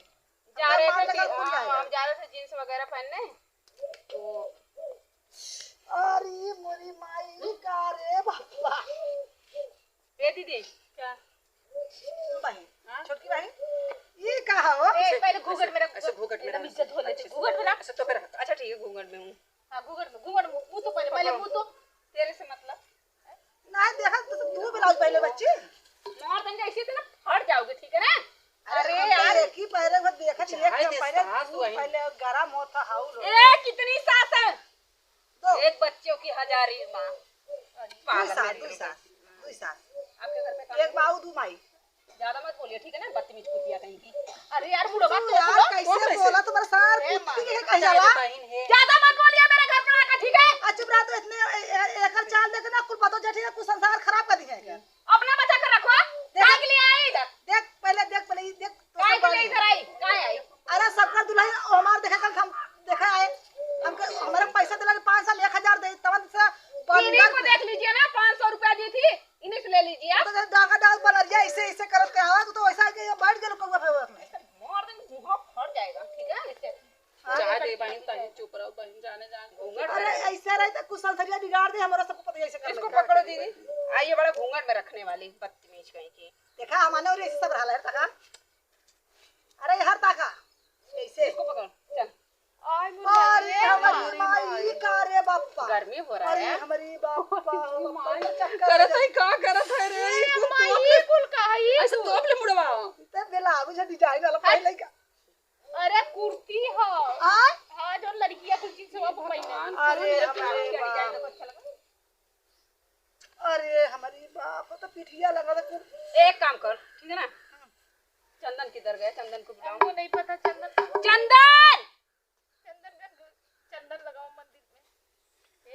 जा रहे थे, हाँ, हम जा रहे थे जींस वगैरह पहनने, तो अरे मोरी माई, का रे बाबा। ए दीदी, क्या? बहिन, हाँ? छोटकी बहिन, ये का हो? ए, पहले घूंघट में रख, ऐसे घूंघट में एकदम रख। इज्जत हो लेती। अच्छा, घूंघट में रख। अच्छा, तो फिर, अच्छा, ठीक है, घूंघट में हूँ। हाँ, घूंघट में, घूंघट में, मुँह तो पहले, पहले मुँह तो। तेरे से मतलब? नहीं, देखा तो तू ब्लाउज पहले बच्ची। मार देंगे ऐसे तो ना फट जाओगे, ठीक है ना? अरे अरे हम तो यार। एक ही पहले वो देखा थी, एक चाहे दम दे पहले, सास दू वही। पहले गरम होता हाउ रो। ए, कितनी सास है? दो। एक बच्चों की हजारी माँ। दुई पागल सास, मेरी दुई तरह सास, की। दुई सास। आपके घर पे काम एक नहीं? बाऊ, दू माई। ज्यादा मत बोलिए, ठीक है ना? बदतमीज कुतिया कहीं की। अरे यार, बुढ़वा तू तो यार, बोलो। कैसे कौन कैसे? बोला तुम्हारे सार ए, कुत्ती माँ। के कहीं तेरे जाला? बहन है। ज्यादा मत बोलिए मेरे घर पर आकर, ठीक है? आ, चुप रहा, तो इतने, ए, ए, एकर चाल देख ना, कुल पतो जठी है, कुल संसार खराब कर दिया है। अपना बचा कर रखो। देख, काहे के लिए आई इधर? देख, पहले देख, पहले ये देख, तो काहे सब के लिए बंद इधर है। आई? काहे आई? अरे, सबका दुल्हन, ओ, हमार देखे, कल हम देखे आए, हमके, हमारे पैसा दिला के पाँच सौ में एक हजार दे, तवन से इन्हीं बंदर को को। देख लीजिए ना, पाँच सौ रुपया दी थी, इन्हीं से ले लीजिए आप। तो जैसे डाका डाल बना दिया, ऐसे, ऐसे करत के आवा, तो, तो वैसा है कि ये बैठ गए कौवा फेंकत में। मार देंगे, मुँह फट जाएगा, ठीक है? इससे हाँ, चाय दे बहन, तहीं चुप रहो बहन, जाने जान घूंघट अरे, में रहे। ऐसे रहे तो कुछ संसरिया बिगाड़ दे, हमारा सबको पता है ऐसे करने इसको का। पकड़ो दीदी, आइए बड़ा घूंघट में रखने वाली बदतमीज कहीं की। देखा, हमारे और ऐसे सब रहला है, तका। अरे, हर तका। ऐसे। इसको पकड़, चल। अरे, हमारी माई, का रे बापा। गर्मी हो रहा अरे, है। हमारी बापा, बापा, माई, चक्कर करत है, का करत है रे? अरे, कुल माई, तोप ले। कुल का है, ऐसे कुल। तोप ले मुड़वा। ते बेला, बुझे डिजाइन वाला पहले का। अरे कुर्ती ह। आय? हाँ, जो लड़किया कुल चीज सब पहिने। अरे हमारे बाप। अरे हमारी बाप, तो पिठिया लगा था कुर्ती। एक काम कर, ठीक है ना? चंदन किधर गए? चंदन को बुलाओ। हमको नहीं पता चंदन। चंदन! चंदन का, चंदन लगाओ मंदिर में।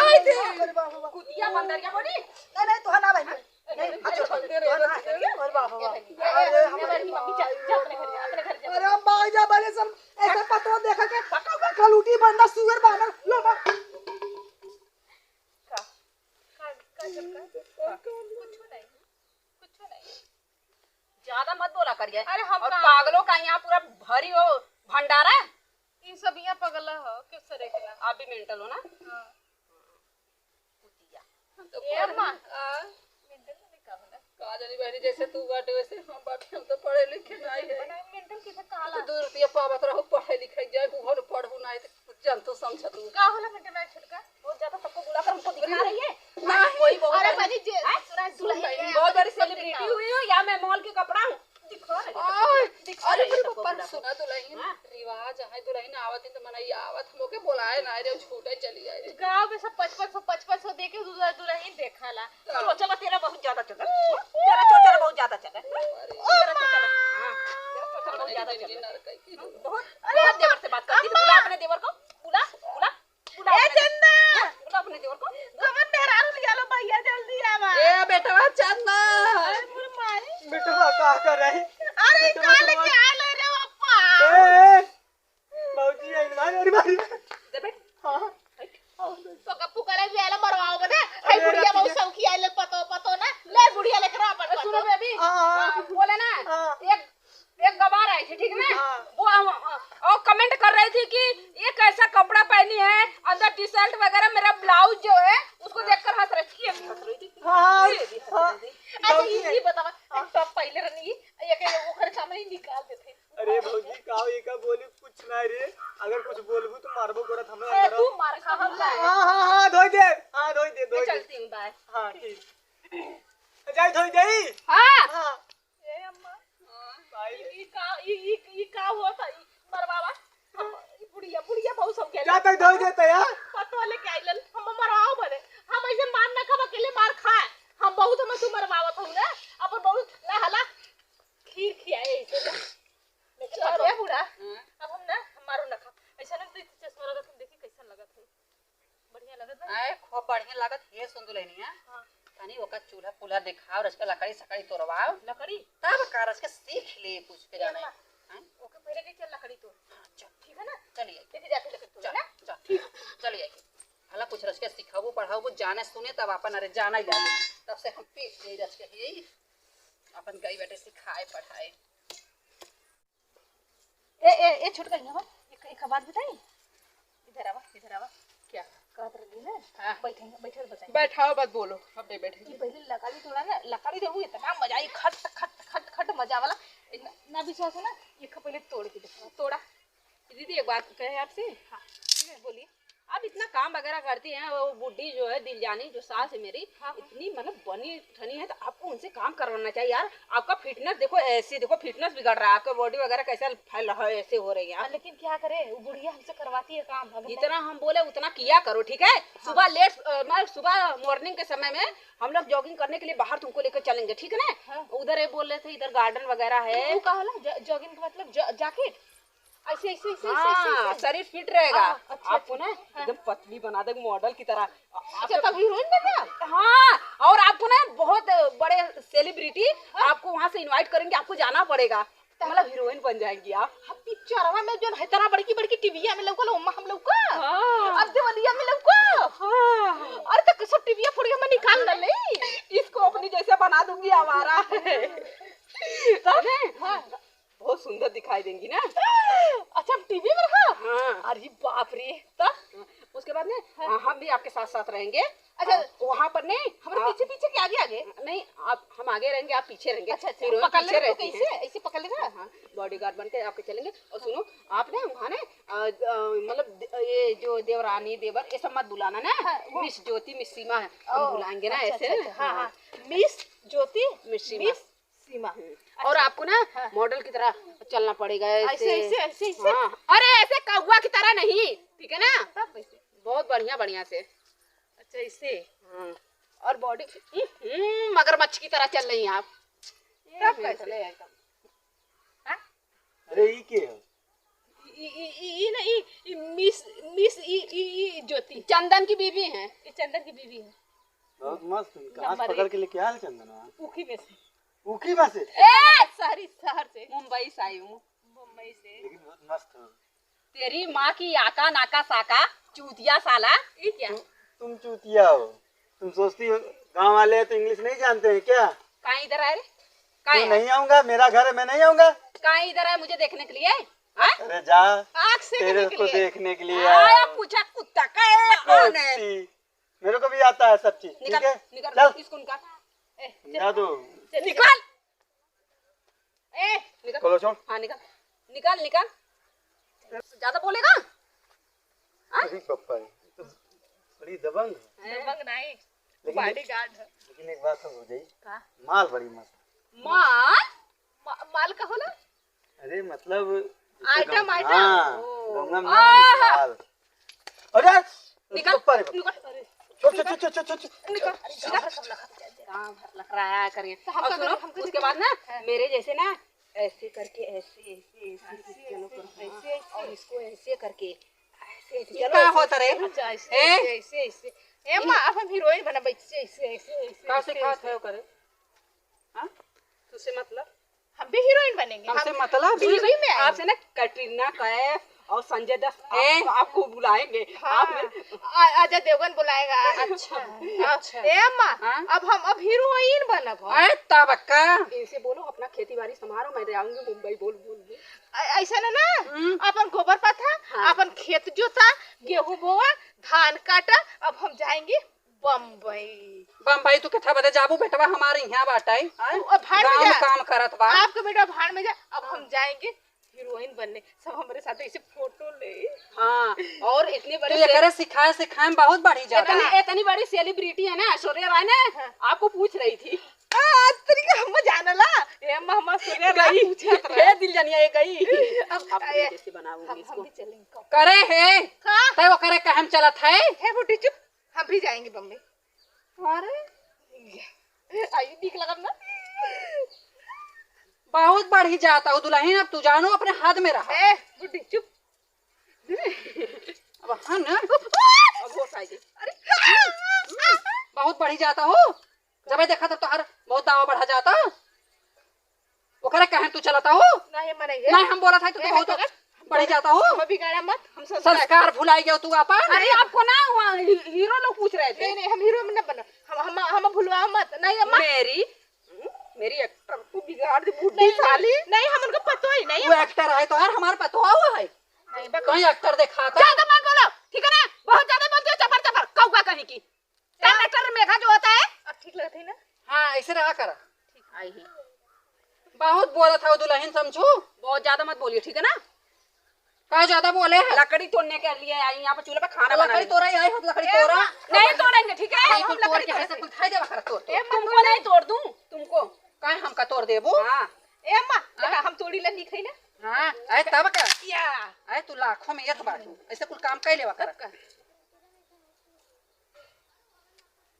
हाय दे। अरे बाप रे बाप। कुतिया बंदरिया बोली। नहीं, नहीं, तोहार ना बहन। नहीं, हाथ जोड़, तोहार ना बहन। अरे बाप रे बाप। अरे हमारे मम्मी, जा, जा अपने घर जा, अपने घर जा। अरे हम भाग जा, बड़े सब ऐसे पतवा देखा के, कलूटी बंदा, सुअर बानर, लो बा। का? का, का, का, का? कुछ नहीं, कुछ नहीं। ज्यादा मत बोला करिए। अरे हम और कहाँ पागलों का यहाँ पूरा भरी हो भंडारा। इन सब यहाँ पगला हो, क्यों सरे के ना? आप भी मेंटल हो ना? हाँ। कुतिया। हम तो ए पढ़े अम्मा। नहीं। आ? मेंटल तो नहीं कहूँ ना। का जानी बहनी, जैसे तू बाटे वैसे हम बाटे, हम तो पढ़े लिखे नहीं है। बना मेंटल किसे कहला? तो दो रुपया पावत रहो, पढ़े लिखे जाए, बुढ़ो पढ़ू ना है तो कुछ जानतो समझतो। का होला मेंटल में छोटका? बहुत ज्यादा सबको बुला कर हमको दिखा रही है। नहीं। कोई बहुत अरे बड़ी बनी जे, हैं? सुना, सुन दुल्हन बहनी, है, बहुत बड़ी सबको सेलिब्रिटी दिखाओ। हुई हूँ या मैं मॉल के कपड़ा हूँ? दिखा रही है सबको ओए, बुला। दिखा अरे रही है मेरे सबको पप्पा ने बुला कर। सुना दुल्हन, हाँ? रिवाज है, दुल्हन आवत है तो मनई आवत, हम ओके बुलाए ना रे, झूठे चली आए रे। गाँव में सब पचपन सौ, पचपन सौ दे के दुल्हन, दुल्हन देखाला। चलो, चलो, तेरा बहुत ज्यादा चला। तेरा चोचला बहुत ज्यादा चला। अरे। तेरा चोचला, हाँ, तेरा चोचला बहुत ज्यादा चला। बहुत, बहुत देवर से बात करती है। बुला अपने देवर को, बुला, बुला, बुला ए अपने देवर चंदा! को। बुला अपने देवर को। कमर मेहरारू लिया लो भैया, जल्दी आवा। ए बेटवा चंदा! अरे मोर माई। बेटवा का कर रही? अरे बेटवा का तो लेके आए ले रे बापा? ए, ए, भौजी आई मार, अरे मार। दे बैठ। हाँ। तो गप्पू करे भी आला मरवाओ बने। हाय अरे बुढ़िया रखिए। बहुत शौकी आइले पतो, पतो ना। ले बुढ़िया लेकर आ, अरे सुनो पतो। बेबी, हाँ, हाँ। हाँ, बोले ना, हाँ। एक, एक गवार आई थी, ठीक ना? हाँ। वो, हाँ, हाँ। और कमेंट कर रही थी कि ये कैसा कपड़ा पहनी है, अंदर टी शर्ट वगैरह, मेरा ब्लाउज जो है, उसको हाँ। देखकर हंस रही थी, ये भी हंस रही थी। हाँ, ये भी हंस हाँ। रही थी। अच्छा, गलती ये, है। ये बतावा, हाँ। टॉप पहले रहनी, ये के ओकर सामने ही निकाल देते। अरे भौजी, का हो, ये का बोली? कुछ ना रे, अगर कुछ बोलबू तो मारबो करत हमें ए, अंदर। तू मार खा, हम ना। हाँ, हाँ, हाँ, धोई दे। हाँ, धोई दे, मैं धोई दे। चलती हूँ, बाय। हाँ, ठीक। जाई, धोई दे। हाँ। हाँ। ए अम्मा। हाँ। भाई। ई, ई का, ई, ई, ई का होत है? ई मरवावा। हम, ई बुढ़िया, बुढ़िया बहुत सब के जा तक धोई देते यार। पतवा लेके आइलन, हम मरवाओ बने। हम ऐसे मार ना खाब, अकेले मार खाए। हम बहुत हम तू मरवावत हूँ ना, अपन बहुत ना हला। खीर खियाए ऐसे ना। लेकिन चलो। पतवा बूढ़ा, हाँ। अब हम ना, हम मारो ना खाब। ऐसा ना तो चश्मा लगा, तुम देखी कैसन लगत है। बढ़िया लगत ना? आए, खूब बढ़िया लागत। हे सुन दुल्हनिया, हाँ। तनी ओका चूल्हा पुल्हा देखाओ, रचके लकड़ी सकड़ी तोड़वाओ। लकड़ी? तब का रचके सीख ले कुछ के ए जाने। अम्मा, हैं? ओके पहले ले चल लकड़ी तोड़। हाँ, चल। ठीक है ना? चलिए। लेके जाके लकड़ी तोड़ चल, ना? चल। ठीक। चलिए। भला कुछ रचके सिखाबो, पढ़ाबो, जाने सुने तब अपन, अरे जाना ही जाने। तब से हम पीट गई रचके ही। अपन गई बेटे सिखाए पढ़ाए। ए, ए, ए, छोटका, यहाँ आवा। एक, एक बात बताई? इधर आवा, इधर आवा। क्या? कहत रहली ना, हाँ। बैठे, बैठे बताई। बैठाओ, मत बोलो, हम नहीं बैठेंगे। कि पहले लकड़ी तोड़ा ना, लकड़ी देखो, इतना मजा आई, खट, खट, खट, खट मजा वाला। इतना ना विश्वास हो ना, ये खा पहले तोड़ के देखो, तोड़ा। दीदी, एक बात कहे आपसे? हाँ। ठीक है, बोलिए। आप इतना काम वगैरह करती हैं, वो बूढ़ी जो है, दिलजानी, जो सास है मेरी, हाँ, हाँ। इतनी, मतलब, बनी ठनी है, तो आपको उनसे काम करवाना चाहिए यार। आपका फिटनेस देखो, ऐसे देखो, फिटनेस बिगड़ रहा है, आपका बॉडी वगैरह कैसे फैल रहा है, ऐसे हो रही है आप। हाँ, लेकिन क्या करें, वो बुढ़िया हमसे करवाती है काम। अगर जितना हम बोले, उतना किया करो, ठीक है? हाँ। सुबह लेट, अ, मतलब, सुबह मॉर्निंग के समय में हम लोग जॉगिंग करने के लिए बाहर तुमको लेकर चलेंगे, ठीक है ना? हाँ। उधर ये बोल रहे थे, इधर गार्डन वगैरह है। वो का होला? ज-, जॉगिंग का मतलब ज-, जैकेट? ऐसे, ऐसे, ऐसे, ऐसे, हाँ, ऐसे। शरीर फिट रहेगा। हाँ, अच्छा, आपको अच्छा। ना हाँ। एकदम पतली बना देगा, मॉडल की तरह। अच्छा, तब हीरोइन बनना? हाँ, और आपको ना बहुत बड़े सेलिब्रिटी हाँ। आपको वहाँ से इनवाइट करेंगे, आपको जाना पड़ेगा। तो मतलब हीरोइन बन जाएंगी आप। हम पिक्चरवा में जो है, इतना बड़की बड़की टीविया में लौकल, ओमा हम लौका। हाँ। अब देवलिया में लौका। हाँ। अरे तो सब टीविया फोड़िया में निकाल डाले। इसको अपनी जैसे बना दूंगी आवारा। तो हाँ। बहुत सुंदर दिखाई देंगी ना। अच्छा, हम टीवी में रहा? हाँ। अरे बाप रे, तब? उसके बाद ना, हाँ। हम भी आपके साथ साथ रहेंगे। अच्छा। आ, वहाँ पर नहीं, हमारे आ, पीछे पीछे के आगे आगे? नहीं, आप, हम आगे रहेंगे, आप पीछे रहेंगे। अच्छा, अच्छा, हीरोइन पकड़ पीछे लेना तो रहती कैसे? है। ऐसे पकड़ लेना? हाँ, हाँ, बॉडीगार्ड बन के आपके चलेंगे। और सुनो, आप ना वहाँ ना, आ, आ, मतलब दे-, ये जो देवरानी देवर ये सब मत बुलाना ना, हाँ, वो। मिस ज्योति, मिस सीमा है, हम ओ, बुलाएंगे ना अच्छा, ऐसे अच्छा, ना। अच्छा, हाँ, हाँ। हाँ। मिस ज्योति, मिस सीमा। मिस सीमा। हम्म। और अच्छा। आपको ना हाँ। मॉडल की तरह चलना पड़ेगा, ऐसे, ऐसे। ऐसे, ऐसे, ऐसे? हाँ। अरे, ऐसे कौवा की तरह नहीं, ठीक है ना? तब कैसे? बहुत बढ़िया, बढ़िया से। अच्छा, ऐसे? हाँ। और बॉडी, हम्म, हम्म, मगरमच्छ की तरह चल रही हैं आप। तब ये कैसे? चले एकदम। हाँ? अरे, ई के है? ई, ई, ई, ई ना, ई, ई मिस, मिस, ई, ई, ई ज्योति। चंदन की बीवी हैं। ई चंदन की बीवी है। बहुत मस्त, कहाँ से नंबर पकड़ एक। के लेके आयल चंदनवा? ऊखी में से। ऊखी में से? ए, शहरी, शहर से। मुंबई से आई हूँ। मुंबई से। लेकिन बहुत मस्त हो। तेरी माँ की आका नाका साका, चूतिया साला। ई क्या? तुम, तुम चूतिया हो। तुम सोचती हो गांव वाले हैं तो इंग्लिश नहीं जानते हैं क्या? कहाँ इधर आए रे? कहाँ तू है? नहीं आऊंगा, मेरा घर है, मैं नहीं आऊंगा। कहाँ इधर आए मुझे देखने के लिए? हाँ? अरे जा, आँख से तेरे को देखने के लिए आया। आया। पूछा कुत्ता का है, कौन है? कुत्ती। मेरे को भी आता है सब चीज, ठीक निकल, है? निकल, चल। इसको निकाल। ए, चल। जा दो। चल, निकाल। ए, निकल। खोलो, छोड़। हाँ, निकल। निकल, निकल। ज्यादा बोलेगा? हाँ? अरे पप्पा, ये तो बड़ी दबंग है। दबंग नहीं, लेकिन बॉडीगार्ड है। लेकिन एक बात तो हो जाई। का? माल बड़ी मस्त। माल? मा-, माल का होला? अरे मतलब, जैसे आइटम, गम-, आइटम। हाँ, ओ। गंगा में आहा। माल। अरे, निकल, ऊपर है। निकल। छोड़, छोड़, छोड़, छोड़, छोड़। निकल, निकल। गाँव भर लखराया करिए। तो हम और का सुनो, करें, हम का उसके बाद ना, हाँ। मेरे जैसे ना, ऐसे करके, ऐसे, ऐसे, ऐसे, ऐसे, ऐसे, ऐसे, ऐसे, और इसको ऐसे करके, ऐसे, ऐसे, ये चलो, का ऐसे, होता रे? अच्छा, ऐसे, हैं? ऐसे, ऐसे, ऐसे। ए माँ, अब हम हीरोइन बनब, ऐसे, ऐसे, ऐसे, ऐसे, का ऐसे, सिखात ऐसे। है ओकरे? हाँ? तुझसे मतलब? हम भी हीरोइन बनेंगे। हमसे हम मतलब? टीवी में आएंगे। आपसे ना कटरीना कैफ और संजय दत्त ए? आपको, आपको बुलाएंगे। हाँ। आप ना अ-, अजय देवगन बुलाएगा। अच्छा, हाँ। अच्छा। ए अम्मा, हाँ? अब हम अब हीरोइन बनब हम। अरे तब का? इनसे बोलो अपना खेती बाड़ी संभालो, मैं ले आऊंगी मुंबई, बोल, बोल, बोल। अ-, ऐसा ना, ना, हम्म। अपन गोबर पाथा, हाँ। अपन खेत जोता, गेहूं बोआ, धान काटा, अब हम जाएंगे बम्बई। बम्बई तू केथा बदे जाबू, बेटवा हमारे यहाँ बाटे, हैं? तू अब भाड़ में गाँव में जा। काम करत बा। आपका बेटा भाड़ में जा, अब हम जाएंगे हीरोइन बनने। सब हमरे साथ ऐसे फोटो ले। हाँ, और इतनी बड़ी तू से-, एकरे सिखाए सिखाए में बहुत बढ़ी जाता इतनी, है। इतनी बड़ी सेलिब्रिटी है ना, ऐश्वर्या राय ना, हाँ। आपको पूछ रही थी। आ, तेरी का हम जाने ला। ए अम्मा, हम ऐश्वर्या राय गई। पूछत रहे। ए दिल जानिया, ये गई। अब, अब ए, कैसे बनाऊंगी हम, इसको? हम भी चलेंगे। करे है। का? तय वो करे का हम चलत है? हे बुड्ढी चुप। हम भी जाएंगे बम्बई। अरे, आई नीक लगब ना। बहुत बढ़ी जाता हो दुल्हन, अब तू जानो अपने हाथ में रहा। ए, बुड्ढी, चुप। अब हाँ ना, अब होश आ गई। अरे, बहुत बढ़ी जाता हो। जब देखा तब तोहार बहुत दावा बढ़ा जाता। ओकरे कहे तू चलता हो? नहीं, हम नहीं। नहीं, हम बोला था तो तू ए, बहुत हटो, हटो। बढ़ी जाता हो। हम बिगाड़ा मत, हम संस्कार संस्कार भुलाई गयो तू अपन। अरे, आपको ना हुआ, ही-, हीरो लोग पूछ रहे थे। नहीं, नहीं, हम हीरो में न बना। हम, हम, हम भुलवाओ मत। नहीं, अम्मा। मेरी, मेरी एक्टर तू बिगाड़ दे, बुड्ढी नहीं, साली। नहीं, हम उनको पतो ही नहीं, वो अम्मा। एक्टर है तो यार, हमारे पतो हुआ है। नहीं, बक- कहीं एक्टर देखा था? ज्यादा मत बोलो, ठीक है ना? बहुत ज्यादा बोलती हो, चपर चपर, कौवा कहीं की। टमाटर मेघा जो होता है। अब ठीक लगत है ना? हाँ, ऐसे रहा करा। ठीक आई है। बहुत बोलत है दुल्हन समझू। बहुत ज्यादा मत बोलिए, ठीक है ना? का ज्यादा बोले है? लकड़ी तोड़ने के लिए आई, यहाँ पे चूल्हे पे खाना तो लकड़ी बनाने। तोड़ा ही आई, हम लकड़ी ए, तोड़ा। नहीं तोड़ेंगे, ठीक है? नहीं, हम कुल तोड़ लकड़ी के तोड़ेंगे। ऐसे कुल खाई देवा कर तोड़, तोड़। ए, तुमको नहीं तोड़ दूँ, तुमको। काहे हमका तोड़ देबू? हाँ। ए अम्मा, हाँ? देखा, हम तोड़ी ले नहीं खाई ना। हाँ, अरे तब का? या। अरे तू लाखों में एक बाटू, ऐसे कुल काम कर लेवा कर। तब का?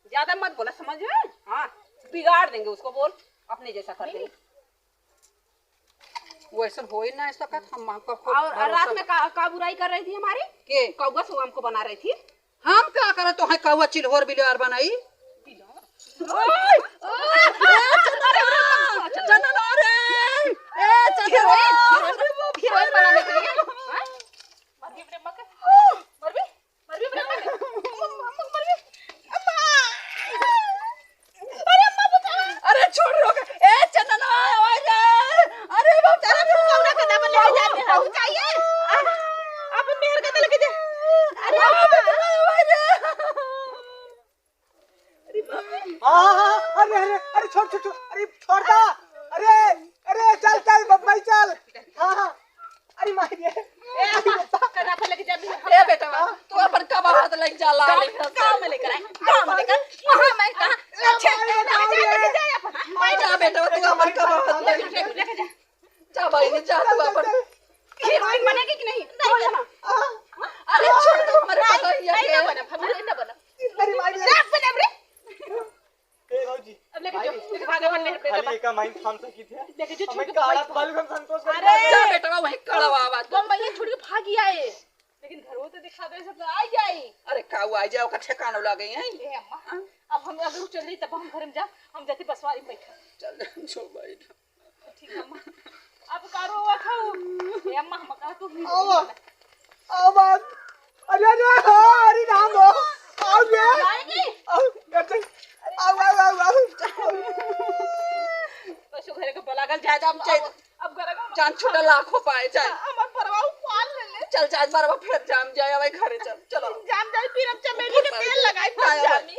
ज्यादा मत बोला, समझ में? हाँ, बिगाड़ देंगे उसको, बोल, अपने जैसा कर देंगे। वो ऐसा हो ही ना सकत, हम माँ का खूब और, और रात भरोसा में का, का बुराई कर रही थी हमारी? के? कौवा से हमको बना रही थी। हम का करे तो है कौवा चिल्होर बिलार बनाई? ओए, ओए, ए, चंदना, चंदना रे, ए, चंदना। हीरोइन, हीरोइन, हीरोइन बनाने के लिए, हाँ? मरबी अपने अम्मा के, मरबी। मरबी अपने अम्मा के। अम्मा, अम्मा, मरबी। अम्मा। अरे अम्मा बचा। अरे छोड़ रो। ए चंदना, ओए रे। अरे बाप रे। अरे तू कौन के दबा ले जाते हो? चाहिए? आप मेहर के लेके जा। अरे अम्मा बचा, ओए रे। अरे बाप रे। हाँ, हाँ, हाँ, अरे, अरे, अरे, छोड़, छोड़, छोड़, अरे, छोड़ दा। अरे, अरे, चल, चल, बम्बई चल। हाँ, हाँ। अरे माई रे। ए, कना पर लेके जाबी? ए बेटा, तू अपन कबा हाथ लेके जा ला। गाँव, गाँव में लेकर आए, गाँव में लेकर, वहाँ मैं कहाँ? अरे अच्छे, माई रे, लेके जाए, लेके जाए अपन। माई रे। जा बेटा, तू अपन कमावा। लेके जा, लेके जा। जा भाई, जा तू अपन। हीरोइन बनेगी कि नहीं? नहीं बना। अरे छोड़ दो, हमारे नहीं, पता ही है नहीं, कि ना बना, भगवान नहीं बना। अरे भाई, जा, बना रे। ए भौजी, अब लेके जाओ, लेके भागो, अपन मेहर पे खाली दबा। एका माइन थाम सकी थे। लेके जो हमें छोटू काला भाई। बालू हम संतोष कर अरे। जा बेटा, वहीं खड़ा हुआ बात। बम्बई छोड़ के भागी आए। लेकिन घरवा तो दिखा दे, सब आ जाई। अरे काऊ आ जाए, ओकर ठिकाना लगे हैं। ए अम्मा, अब हम अगर उ चल जाई तब हम घर में जा, हम जाते बसवारी में बैठा। चल जा, जो भाई। ठीक है अम्मा। अब कारो हुआ खाऊ। ए अम्मा, हम कहा तू भी आओ। आओ बात। अरे, अरे, हो, अरे राम हो। आओ ये। आएगी? आओ, घर से। आओ, आओ, आओ, आओ। बस वो घरे के बलागल जाए, अब, अब, अब घरे का जान छोटा लाखों पाए जाए। हमार परवा उपाल ले ले। चल, जाए, बरवा फिर जाम जाए, अब घरे चल, चलो। जाम जाए, फिर अब चमेली के तेल लगाई, फिर हाँ, जामी।